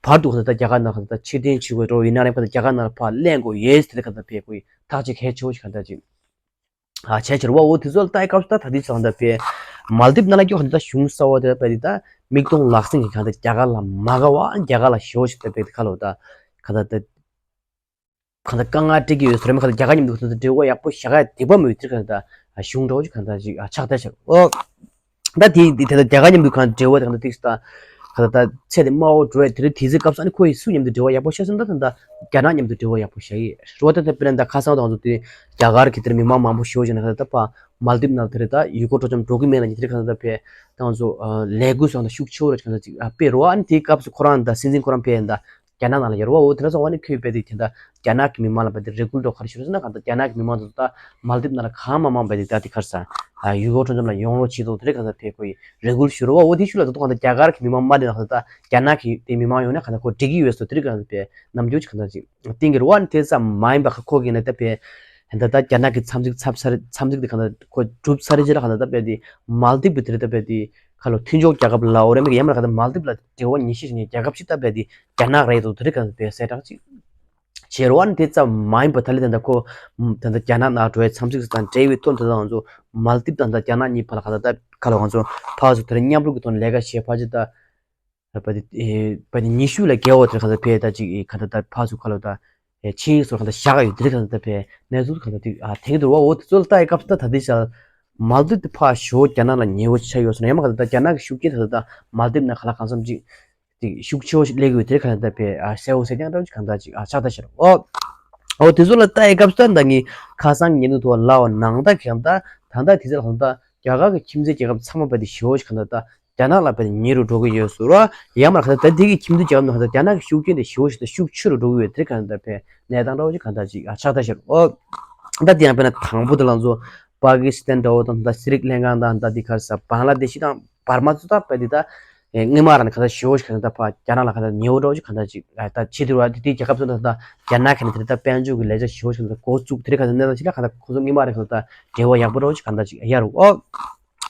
བར་དུ་གང་ལྟར་ད་རྒྱ་གར་ནང་གང་ལྟར་ཕྱིར་འཐེན་བྱེད་དགོས་འགྲོ་ཡིན་ན་རེད། གང་ལྟར་རྒྱ་གར་ནང་ལ་ཕར་ལེན་དགོས་ཡས་དེ་ལ་གང་ལྟར་ཕེབས་དགོས་ཐག་གཅོད་གལ་ཆེ་བོ་ཞིག་གང་ལྟར་ཅིག་ཨ་བྱས་ཕྱིར་བ་འོ་དེ་ཚོ་ལ་ལྟ་ཡི་སྐབས་སུ་ད་ད་དུས་ཙང་ད་ཕེ་མལ་དིབ་ནང་ལ་སྐྱོ་གང་ལྟར་གཞུང་གསར་བ་དེ་ལ་ཕེ་དེ་ད་མིག་མཐོང་ལག་ཟིན་གྱི་གང་ལྟར་རྒྱ་གར་ལ་མ་དགའ་བ་རྒྱ་གར་ལ་ཞེ་བོ་ཞིག་ད་ཕེ་དེ་ཁ་ལོ་ད་གང་ལྟར་ད། གང་ལྟར་དཀའ་ངལ་འཕྲད་ཀྱི་ཡོད་ཟེར་མི་གང་ལྟར་རྒྱ་གར་མཉམ་དུ་གང་ལྟར་འབྲེལ་བ་ཡག་པོ་བཞག་ཡ་དེ་པ་མོད་དེ་གང་ལྟར་གཞུང་འདྲ་བོ་ཅིག་གང་ལྟར་ཅིག་ཨ་ཆགས་བསྡད་ཤག་ཨོ། ད་དེ་དེ་ད་རྒྱ་གར་མཉམ་དུ་གང་འབྲེལ་བ་དེ་གང་ལྟར་ཏིག་ད་གང་ལྟར་ད་ཚད་དེ་དམའ་བོ་འགྲོ་ཡ་དེ་རེད། དེ་ཚེ་སྐབས་སུ་ཨ་ནི་ཁོ་ཡི་སུ་མཉམ་དུ་འབྲེལ་བ་ཡག་པོ་བཞག་སོང་ད་ད་ད་རྒྱ་ནག་མཉམ་དུ་འབྲེལ་བ་ཡག་པོ་བཞག་ཡི་རེད་བ། ད་ད་དཔེར་ན་ད་ཁ་སང་དང་ཚོ་དེ་རྒྱ་གར་གྱི་དེར་མི་མང་མང་པོ་ཞེ་བོ་ཞིག་ན་གང་ལྟར་ད་ཕ་མལ་དིབ་ནང་དེ་རེད་ད་ཡུལ་སྐོར་སྤྲོ་འཆམ་འགྲོ་གི་མེད་ལ་ཉི་དེ་རེད་གང་ལྟར་ད་ཕེ་ད་ང་ཚོ་ལས་འགུལ་སོང་ད་ཤུགས་ཆེ་བོ་རེད་གང་ལྟར་ཅིག་ཨ་དཔེ་རེད་བ། ཨ་ནི་དེའི་སྐབས་སུ་ཁོ་རང་ད་སྲིད་འཛིན་ཁོ་རང་ཕེ་ད། རྒྱ་ནག་ནང་ལ་ཡོད་རེད་བ། འོ་དེ་འདྲ་སོང་བ་ནི་ཁོས་དཔེ་དེ་དེ་འདྲ་རྒྱ་ནག་གི་མི་མང་ལ་དཔེ་དེ་རེ་སྐུལ་འགྲོ་ག་རེ་ཞུ་རེད་ཟེར་ན་གང་ལྟར་རྒྱ་ནག་གི་མི་མང་ཚོ་ད་མལ་དིབ་ནང་ལ་གང་མང་མང་དཔེ་དེ་ད་དེ་ག་རེ་ཟེར་ཡུལ་སྐོར་སྤྲོ་འཆམ་ལ་ཡོང་རོགས་བྱེད་དོ་དེ་རེད་གང་ལྟར་དཔེ་ཁོས་རེ་སྐུལ་ཞུ་རེད་བ། འོ་དེ་ཤུལ་ལ་ད་དུང་གང་ལྟར་རྒྱ་གར་གི་མི་མང་མ་དེ་ན་གང་ལྟར་རྒྱ་ནག་གི་དེ་མི་མང་ཡོང་ན་གང་ལྟར་ཁོ་འགྲིག་གི་ཡོད་སོ་དེ་རེད་གང་ལྟར་དཔེ་རྣམ་འགྱུར་གཅིག་གང་ལྟར་ཅིག་བསྟན་གྱི་རེད་བ། ཨ་ནི་དེ་ཙམ་མ་ཡིན་པ་ཁོ་གིས་ན་ད་དཔེ་ད་ལྟ་རྒྱ་ནག་གི་འཚམས་གཟིགས་ཚབ་ཚར་འཚམས་གཟིགས་དེ་གང་ལྟར་ཁོ་གྲུབ་ཚར་རེད་ཅེས་ལ་གང་ལྟར་ད་དཔེ་དེ་མལ་དིབ་གི་དེ་རེད་ད་དཔེ་དེ། ཁ་ལོ་མཐུན་ཕྱོགས་རྒྱལ་ཁབ་ལའོ་རེད་མི་གི་ཡ་མར་ག་ད་མལ་དིབ་ལ་འབྲེལ་བ་ཉེ་ཤོས་ཤིག་ནི་རྒྱལ་ཁབ་ཅིག་ལྟ་བས་དེ་རྒྱ་ནག་རེད་དོ་དེ་རིགས་ག་ད་བས་གསལ་བསྒྲགས་ཅིག་བྱས་རོགས། ཨ་ནི་དེ་ཙམ་མ་ཡིན་པ་ད་ལི་དེ་འདྲ་ཁོ་ད་ལྟ་རྒྱ་ནག་ནང་འགྲོ་བའི་འཚམས་གཟིགས་དང་འབྲེལ་བའི་ཐོག་ད་ལྟ་ང་ཚོ་མལ་དིབ་དང་ད་རྒྱ་ནག་གཉིས་བར་ལ་ག་ད་ད་ཁ་ལོ་ང་ཚོ་ཕར་ཚུར་དེ་རིང་མཉམ་རུབ་ཀྱི་ཐོག་ནས་ལས་ཀ་བྱེད་ཕར་ཅིག་ད་བ་དེ་བ་དེ་ཉི་ཤུ་ལ་བརྒལ་བ་དེ་ག་ད་བས་ད་ཅིག་ག་ད་ད་ཕར་ཚུར་ཁ་ལོ་ད། ཆིངས་ཡིག་སོགས་གང་ལྟར་བཞག་ཡོད་དེ་རིགས་གང་ལྟར་བས་གནས་ཚུལ་གང་ལྟར་དེ་ཨ་དེང་གི་འདུག་བ། འོ་དེ་ཚོ་ལ་ལྟ་ཡི་སྐབས་སུ་ད་ད་དེ་ཤར་མལ་དིབ་དེ་ཕར་ཞོ་རྒྱ་ནག་ལ་ཉེ་བོ་ཆགས་ཡོད་སོང་ན་ཡང་མ་གང་ལྟར་ད་རྒྱ་ནག་གི་ཤུགས་རྐྱེན་དེ་ད་མལ་དིབ་ན་ག་ལ་གང་འཚམ་ཅིག་དེ་ཤུགས་ཆེ་བོ་ཞིག་སླེབས་ཀྱི་ཡོད་དེ་རིགས་གང་ལྟར་བས་ཨ་གསལ་བོ་གསལ་རྐྱང་འདྲ་བོ་ཅིག་གང་ལྟར་ཅིག་ཨ་ཆགས་ད་ཤར། འོ་འོ་དེ་ཚོ་ལ་ལྟ་ཡི་སྐབས་སུ་ད་ད་ངས་ཁ་སང་གི་ཉིན་དུ་ཐོག་ལ་བ་ནང་ད་གང་ལྟར་ད་ལྟ་དེ་ཚོ་ལ་གང་ལྟར་རྒྱ་གར་གྱི་ཁྱིམ་མཚེས་རྒྱལ་ཁབ་ཚང་མ་བས་དེ་ཞོ་ཞིག་གང་ལྟར་ད། རྒྱ་ནག་ལ་བས་ཉེ་རུ་འགྲོ་གི་ཡོད་ཟེར་རོ། ཡང་མར་ག་ད་ད་དེ་གི་ཁྱིམ་མཚེས་རྒྱལ་ཁབ་ནང་ག་ད་རྒྱ་ནག་གི་ཤུགས་རྐྱེན་དེ་ཞེ་པོ་ཞིག་དང་ཤུགས་ཆེ་རུ་འགྲོ་གི་ཡོད་དེ་ག་ད་བས་གནས་སྟངས་འདྲ་བོ་ཅིག་ག་ད་ཅིག་ཨ་ཆགས་ད་ཤར། ཨོ། ད་དེ་ཡང་དཔེར་ན་དང་པོ་དེ་ལ་ཚོ་པ་ཀི་སི་ཐན་འདྲ་བོ་དང་ད་སི་རི་ལན་ཀ་དང་ད་དེ་ག་ས་བང་ལ་དེ་ཤི་དང་བར་མ་ཚོ་ད་བས་དེ་ད་སྔོན་མ་རང་ག་ད་ཞེ་པོ་ཞིག་ག་ད་ཕ་རྒྱ་ནག་ལ་ག་ད་ཉེ་བོ་འདྲ་བོ་ཅིག་ག་ད་ཅིག་ཨ་ད་ཆེ་དུ་བ་དེ་དེ་རྒྱལ་ཁབ་ཚོ་ད་ད་རྒྱ་ནག་གི་ནི་དེ་ད་དཔལ་འབྱོར་གི་ལས་བྱ་ཞེ་པོ་ཞིག་ད་འགོ་བཙུགས་དེ་རིགས་ག་ད་གནས་སྟངས་ཅིག་ལ་ག་ད་ཁོ་ཚོ་སྔོན་མ་རང་ག་ད་འབྲེལ་བ་ཡག་པོ་འདྲ་བོ་ཅིག་ག་ད་ཅིག་ཡ་རུ་ཨོ།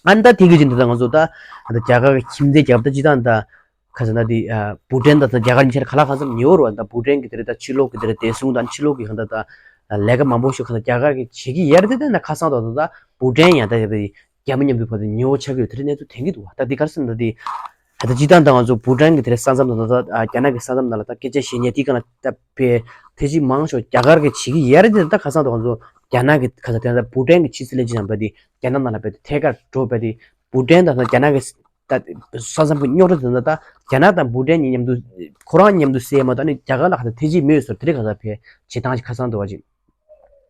ཨ་ནི་ད་དེང་གི་ཅིག་འདི་ད་ང་ཚོ་ད་ད་རྒྱ་གར་གྱི་ཁྱིམ་མཚེས་རྒྱལ་ཁབ་ད་སྤྱི་བཏང་ད་ཁ་ཟེར་ན་དེ་བྷུ་ཊན་ད་ད་རྒྱ་གར་གཉིས་ཆར་ག་ལ་གང་འཚམ་ཉེ་བོ་རུ་ད་བྷུ་ཊན་གི་དེ་རེད་ད་ཕྱི་ལོགས་གི་དེ་རེད་བདེ་སྲུང་དང་ཕྱི་ལོགས་གི་གང་ད་ད་ལས་ཀ་མང་པོ་ཞིག་གང་ད་རྒྱ་གར་གྱི་བྱེད་ཀྱི་ཡར་དེ་ད་ན་ཁ་སང་ད་ད་ད་བྷུ་ཊན་ཡང་ད་ཡ་ད་རྒྱ་མི་མཉམ་དུ་བར་དུ་ཉེ་བོ་ཆགས་ཀྱི་ཡོད་དེ་རེད་གནས་ཚུལ་དེང་གི་འདུག་བ། ད་འདི་ག་རེ་ཟེར་ན་ད་འདི་ད་ད་སྤྱི་བཏང་ད་ང་ཚོ་བྷུ་ཊན་གི་དེ་རེད་ས་མཚམས་ད་ད་ད་རྒྱ་ནག་གི་ས་མཚམས་ནང་ལ་ད་སྐད་ཆ་བཤད་ཉན་དེ་ག་ན་ད་པའི་དེ་ཅིག་མང་ཤོས་རྒྱ་གར་གྱི་བྱེད་ཀྱི་ཡར་དེ་ད་ཁ་སང་ད་ང་ཚོ་རྒྱ་ནག་གི་ཁ་ས་དེ་ད་བྷུ་ཊན་གི་ཕྱི་སྲིད་བློན་ཆེན་ནང་པ་དེ་རྒྱ་ནག་ནང་ལ་པའི་ཐད་ཀར་འགྲོ་པའི་དེ་བྷུ་ཊན་ད་ད་རྒྱ་ནག་གི་ད་ས་མཚམས་ཀྱི་རྙོག་དྲ་དེ་ད་ལྟ་རྒྱ་ནག་དང་བྷུ་ཊན་གཉིས་མཉམ་དུ་ཁོ་རང་མཉམ་དུ་སེལ་མ་གཏོགས་ནི་རྒྱ་གར་ལ་ག་ད་ཐེ་ཇི་མེད་ཟེར་དེ་རིགས་ག་ད་ཕེ་བྱེད་སྟངས་ཤིག་ཁ་སང་འདུག་བ་ཅིག་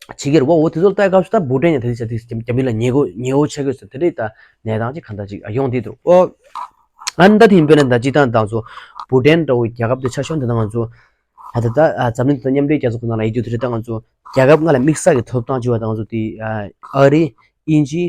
བྱེད་ཀྱི་རེད་བ། འོ་དེ་ཚོ་ལ་ལྟ་སྐབས་སུ་ད་བྷུ་ཊན་ཡང་ད་ཐེ་ཇི་ད་ཐེ་ཇི་རྒྱ་མི་ལ་ཉེ་གོ་ཉེ་བོ་ཆགས་ཀྱི་ཟེར་དེ་རིགས་ད་གནས་སྟངས་ཅིག་ག་ད་ཅིག་ཡོང་བསྡད་འདུག་ཨོ། ཨ་ནི་ད་དེ་ཡིན་པས་ན་ད་སྤྱི་བཏང་ད་ང་ཚོ་བྷུ་ཊན་འདྲ་བོ་རྒྱལ་ཁབ་དེ་ཆ་ཤོག་འདི་ད་ང་ཚོ་ད་ད་ད་འཛམ་གླིང་ད་མཉམ་འབྲེལ་རྒྱལ་ཚོགས་ཁོ་ན་ལ་ཡིད་དུ་དེ་རིགས་ད་ང་ཚོ་རྒྱལ་ཁབ་ལྔ་ལ་དམིགས་བསལ་གྱི་ཐོབ་ཐང་བྱུང་བ་ད་ང་ཚོ་དེ་ཨ་རི་དབྱིན་ཇི།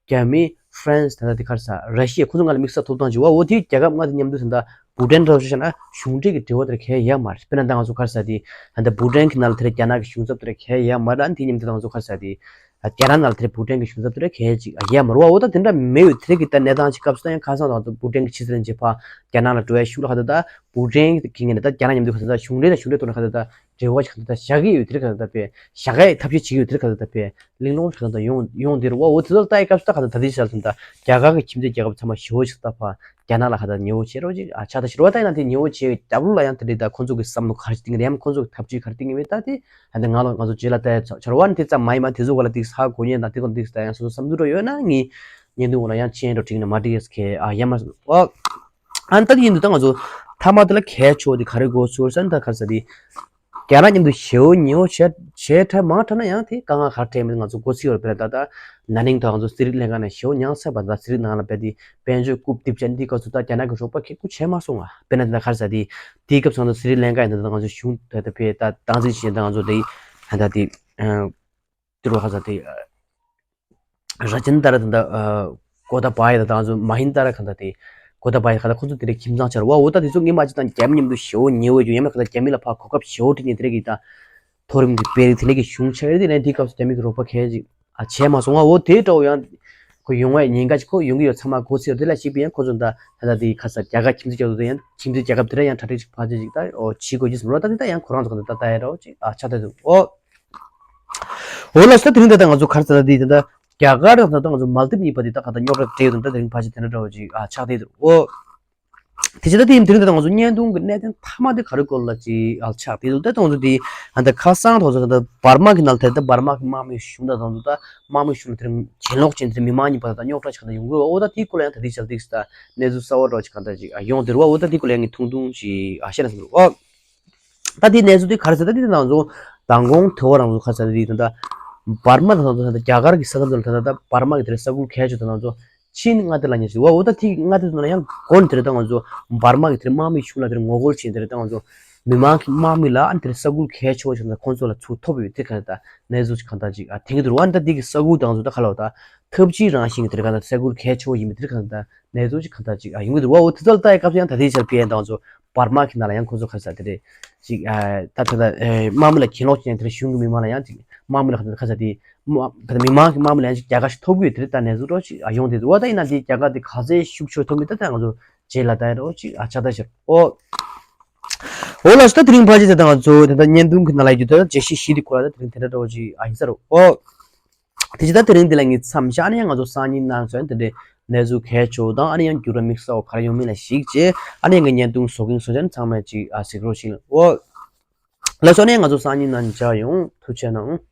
རྒྱ་མི། ཧྥ་རན་སི། ད་ལྟ་དེ་ག་རེ་ཟེར་ར་ཤི་ཡ་ཁོ་ཚོ་ལྔ་ལ་དམིགས་བསལ་ཐོབ་ཐང་བྱུང་བ། འོ་དེའི་རྒྱལ་ཁབ་ལྔ་དེ་མཉམ་དུ་ད་ལྟ་བྷུ་ཊན་འདྲ་བོ་ཞིག་བྱས་ན་གཞུང་འབྲེལ་གྱི་འབྲེལ་བ་དེ་གལ་ཡོད་མ་རེད། དཔེར་ན་ད་ང་ཚོ་ག་རེ་ཟེར་དེ་ད་ལྟ་བྷུ་ཊན་གྱི་ནང་ལ་དེ་རེད་རྒྱ་ནག་གི་གཞུང་ཚབ་དེ་རེད་གལ་ཡོད་མ་རེད། ཨ་ནི་དེ་མཉམ་དུ་ད་ང་ཚོ་ག་རེ་ཟེར་དེ་རྒྱ་ནག་ནང་ལ་དེ་རེད་བྷུ་ཊན་གྱི་གཞུང་ཚབ་དེ་རེད་གལ་ཅིག་ཡོད་མ་རེད་བ། འོ་ད་དེ་འདྲ་མེད་ཡོད་དེ་རེད་གི་ད་གནས་སྟངས་ཅིག་སྐབས་སུ་ད་ཡང་ཁ་སང་ད་ང་ཚོ་བྷུ་ཊན་གྱི་ཕྱི་སྲིད་བློན་ཆེན་ཕར་རྒྱ་ནག་ལ་འགྲོ་བའི་ཤུགས་ལ་ག་ད་ད་བྷུ་ཊན་གྱི་ངོས་ནས་ད་རྒྱ་ནག་མཉམ་དུ་ག་ད་ད་གཞུང་འབྲེལ་དང་གཞུང་འབྲེལ་ཐོག་ནས་ག་ད་ད། འབྲེལ་བ་ཞིག་གང་ལྟར་བཞག་གི་ཡོད་དེ་རེད། གང་ལྟར་བས་བཞག་ཡའི་ཐབས་ཤེས་བྱེད་ཀྱི་ཡོད་དེ་རེད། གང་ལྟར་བས་གླེང་སློང་ཞིག་གང་ལྟར་ཡོང་ཡོང་དེ་རེད་བ། འོ་དེ་ཚོ་ལ་ལྟ་ཡི་སྐབས་སུ་ད་གང་ལྟར་ད་ལྟའི་ཆར་ལ་ད་རྒྱ་གར་གྱི་ཁྱིམ་མཚེས་རྒྱལ་ཁབ་ཚང་མ་ཞེ་བོ་ཞིག་ད་ཕར་རྒྱ་ནག་ལ་གང་ལྟར་ཉེ་བོ་བྱེད་རོགས་ཅིག་ཨ་ཆགས་ད་ཞེ་བོ་ད་ཡིན་ན་དེ་ཉེ་བོ་བྱེད་རྒྱབ་ལོགས་ལ་ཡང་དེ་འདྲའི་ད་ཁོང་ཚོ་གི་བསམ་བློ་ག་རེ་བཏིང་གི་རེད། ཡང་ཁོང་ཚོ་གི་ཐབས་ཇུས་ག་རེ་བཏིང་གི་མེད་ད་དེ་ད་ང་ལ་ང་ཚོ་རྗེས་ལ་ལྟ་ཡ་ཆ་ཆར་བ་ནི་དེ་ཙམ་མ་ཡིན་མ་དེ་ཚོ་ག་ལ་དེ་ཧ་གོ་ཉན་དང་དེ་གོ་དེ་ད་ཡང་སོ་སོ་བསམ་ཚུལ་འགྲོ་ཡོད་ན་ངས་ཉན་དུས་འོ་ལ་ཡང་ཆེན་འགྲོ་དྲིས་ན་མ་འགྲིག་ཡས་ཁེ་ཨ་ཡ་མ་ཨོ། ཨ་ནི་ད་དེ་ཡིན་དུས་ད་ང་ཚོ་མཐའ་མ་དེ་ལ་གལ་ཆེ་བ་དེ་ག་རེ་དགོས་ཚུལ་ཟེར་ན་ད་ག་རེ་ཟེར་དེ། རྒྱ་ནག་མཉམ་དུ་ཞེ་བོ་ཉེ་བོ་བྱས་བྱས་འཕྲལ་མང་དྲགས་ན་ཡང་དེ་དཀའ་ངལ་ག་རེ་འཕྲད་མིན་ང་ཚོ་མགོ་ཚོད་ཡོད་རེད། དཔེར་ན་ད་ལྟ་ན་ནིང་དང་ང་ཚོ་ཟི་རིག་ལྷན་ཁང་ནས་ཞེ་བོ་མྱངས་ཚར་བ་ད་ཟི་རིག་ནང་ལ་དཔེ་དེ་དཔལ་འབྱོར་རྐུབ་རྡིབ་བྱས་ནས་དེའི་སྐབས་སུ་ད་རྒྱ་ནག་གི་རོགས་པ་ཁེ་ཁུ་བྱས་མ་སོང་ང་། དཔེར་ན་ད་ག་རེ་ཟེར་དེ་དེའི་སྐབས་སུ་ང་ཚོ་ཟི་རིག་ལྷན་ཁང་ཡིན་ད་ད་ང་ཚོ་གཞུང་ད་ད་དཔེ་ད་སྟངས་འཛིན་བྱས་ད་ང་ཚོ་དེ་ད་དེ་དེ་རུ་ཧ་ས་དེ། ར་ཅན་ཏ་ར་དང་ད་ལྟ་གོ་ད་བ་ཡ་ད་ང་ཚོ་མ་ཧིན་ད་ར་གང་ད་དེ་གོ་ད་བ་ཡ་གང་ད་ཁོ་ཚོ་དེ་འདྲའི་ཁྱིམ་ཚང་ཆགས་རེད་བ། འོ་ད་དེ་ཚོ་ངེས་མ་ཅི་དང་རྒྱ་མི་མཉམ་དུ་ཞེ་བོ་ཉེ་བོ་ཡོད་ཡང་མེད་གང་ད་རྒྱ་མི་ལ་ཕར་གོ་སྐབས་ཞེ་བོ་སྤྲད་ནས་དེ་འདྲ་གི་ད་མཐོ་རིམ་གྱི་དཔོན་རིགས་དེ་འདྲ་གི་གཞུང་ཆགས་ཡོད་དེ་ནས་དེའི་སྐབས་སུ་རྒྱ་མི་གི་རོགས་པ་གལ་ཅིག་ཨ་བྱས་མ་སོང་བ། འོ་དེ་འདྲ་བོ་ཡང་ ཁོ་ཡོང་བའི་ཉེན་ཁ་ཅིག་ཁོ་ཡོང་གི་ཡོད་ཚང་མ་གོ་ཚོད་དེ་ལ་ཞིག་པ་ཡང་ཁོ་ཚོ་ད་ད་ལྟ་དེ་ཁ་ས་རྒྱ་གར་ཁྱིམ་མཚེས་རྒྱ་གར་དེ་ཡང་ཁྱིམ་མཚེས་རྒྱལ་ཁབ་དེ་ར་ཡང་གྲ་སྒྲིག་ཅིག་ཕལ་ཆེར་ཅིག་ད་ཨོ་བྱེད་དགོས་ཀྱི་སོང་རོ། ད་དེ་ད་ཡང་ཁོ་རང་ཚོ་ག་ད་ད་ཡ་རོ་ཅིག་ཨ་ཆགས་བསྡད་འདུག་ཨོ། འོ་ལགས་སོ། ད་དེ་རིང་ད་ལྟ་ང་ཚོ་ག་རེ་ཟེར་ན་དེ་ད་ལྟ་རྒྱ་གར་དང་ད་ལྟ་ང་ཚོ་མལ་དིབ་གཉིས་པ་དེ་ད་ག་ད་རྙོག་དྲ་འཕྲད་ཡོད་དུས་ད་དེ་རིང་ཕལ་ཆེར་དེ་འདྲ་འདྲ་བོ་ཅིག་ཨ་ཆགས་བསྡད་འདུག་ཨོ། དེ་བྱས་ད་དེ་ཡིན་དེ་རིང་ད་ང་ཚོ་བརྙན་ཐུང་གི་གནད་དོན་མཐའ་མ་དེ་ག་རེ་སྐོར་ལ་ཅིག་ཨ་ཆགས་བསྡད་འདུག་ད་ང་ཚོ་དེ་ཨ་ད་ཁ་སང་ད་ང་ཚོ་ད་ལྟ་འབར་མ་གི་ནང་ལ་ད་ལྟ་འབར་མ་གི་དམག་མི་གཞུང་དང་ད་ང་ཚོ་ད་དམག་མི་གཞུང་ལ་དེ་རིང་གྱེན་ལོག་ཅན་དེ་རིང་མི་མང་གཉིས་བར་ད་རྙོག་དྲ་ཅིག་ག་ད་ཡོང་གི་རེད་བ། འོ་ད་དེའི་སྐོར་ལ་ཡང་ད་དེ་ཆ་ལ་ཏིག་ཙམ་ད་གནས་ཚུལ་གསར་བ་འདྲ་བོ་ཅིག་ག་ད་ཅིག་ཨ་ཡོང་དེ་རེད་བ། འོ་ད་དེའི་སྐོར་ལ་ཡང་ངས་ཐུང་ཐུང་ཅིག་ཨ་བཤད་ན་བསམ་གི་འདུག་ཨོ། ད་དེའི་གནས་ཚུལ་དེ་ག་རེ་ཟེར་ད་དེ་ང་ཚོ་མདང་དགོང་དེ་བ་རང་ཚོ་ག་རེ་ཟེར་ད་དེ་ད་ལྟ་འབར་མ་དང་ད་ལྟ་རྒྱ་གར་གྱི་ས་ཁམས་ཚོ་ལ་ད་ལྟ་འབར་མ་གི་དེ་རིང་ས་ཁུལ་གལ་ཆེ་ད་ང་ཚོ་ཆིན་མངའ་སྡེ་ལབ་མཁན་ཞིག་འདུག་བ། འོ་ད་དེ་མངའ་སྡེ་ཚོ་ན་ཡང་འགོ་ནས་དེ་རིང་ད་ང་ཚོ་འབར་མ་གི་དེ་རིང་དམག་མི་གཞུང་ལ་དེ་རིང་ངོ་རྒོལ་བྱས་དེ་རིང་ད་ང་ཚོ་མི་མང་གི་དམག་མི་ལ་ཨ་ནི་དེ་རིང་ས་ཁུལ་གལ་ཆེ་བ་ཞིག་ད་ཁོང་ཚོ་ལ་ཚུར་ཐོབ་ཡོད་དེ་ག་རེ་ད་གནས་ཚུལ་ཅིག་གང་ལྟར་ཅིག་ཨ་ཐོན་གྱི་འདུག་རེད་བ། ཨ་ནི་ད་དེ་གི་ས་ཁུལ་ད་ང་ཚོ་ད་ག་ལ་བ་ད་ཐབས་ཇུས་རང་བཞིན་གྱི་དེ་རིང་ག་ད་ས་ཁུལ་གལ་ཆེ་བ་ཡིན་པའི་དེ་རིང་ག་ད་གནས་ཚུལ་ཅིག་གང་ལྟར་ཅིག་ཨ་ཡོང་གི་འདུག་བ། འོ་དེ་ཚོ་ལ་ལྟ་ཡི་སྐབས་སུ་ཡང་ད་དེའི་ཆར་ཕི་ཨན་ད་ང་ཚོ་འབར་མ་གི་ནང་ལ་ཡང་ཁོང་ཚོ་ག་རེ་ཟེར་དེ་རེད་ཅིག་ཨ་ད་ད་ད་དམག་མི་ལ་གྱེན་ལོག་བྱས་ནས་དེ་རིང་གཞུང་གི་མི་མང་ལ་ཡང་ཅིག་དམག་མི་ལ་ག་ད་ག་རེ་ཟེར་དེ་མ་ད་ད་མི་མང་གི་དམག་མི་ལ་ཡང་ཅིག་རྒྱལ་ཁ་ཞིག་ཐོབ་གི་ཡོད་དེ་རེད། ད་གནས་ཚུལ་འདྲ་བོ་ཅིག་ཨ་ཡོང་དེ་འདུག་བ། ད་ཡིན་ན་དེ་རྒྱལ་ཁ་དེ་ག་ཚད་ཤུགས་ཆེ་ཐོབ་མིན་ད་ད་ང་ཚོ་རྗེས་ལ་ད་ཡ་འདྲ་བོ་ཅིག་ཨ་ཆགས་ད་ཤར་ཨོ། འོ་ལགས་སོ། ད་དེ་རིང་ཕལ་ཆེར་དེ་ད་ང་ཚོ་དེ་ད་བརྙན་ཐུང་གི་ནང་ལ་ཡོད་རྒྱུ་དེ་ད་བརྗོད་གཞི་བཞི་དེ་སྐོར་ལ་ད་དེ་རིང་དེ་འདྲ་འདྲ་བོ་ཅིག་ཨ་ཡིན་ས་རེད་ཨོ། དེ་བྱས་ད་དེ་རིང་འདི་ལ་ངས་མཚམས་བཞག་ཨ་ནི་ཡང་ང་ཚོ་སང་ཉིན་གནངས་ཚེ་དེ་འདྲའི་གནས་ཚུལ་གལ་ཆེ་བ་དང་ཨ་ནི་ཡང་འགྱུར་བ་དམིགས་བསལ་བ་ག་རེ་ཡོང་མིན་ལ་གཞིགས་བྱས་ཨ་ནི་ངས་བརྙན་ཐུང་བཟོ་གིན་བཟོ་བྱས་ནས་ཚང་མས་ཅིག་ཨ་གཟིགས་རོགས་ཞུ་ཨོ། ལགས་སོ། ཨ་ནི་ང་ཚོ་སང་ཉིན་ནང་མཇལ་ཡོང་། ཐུགས་རྗེ་གནང་།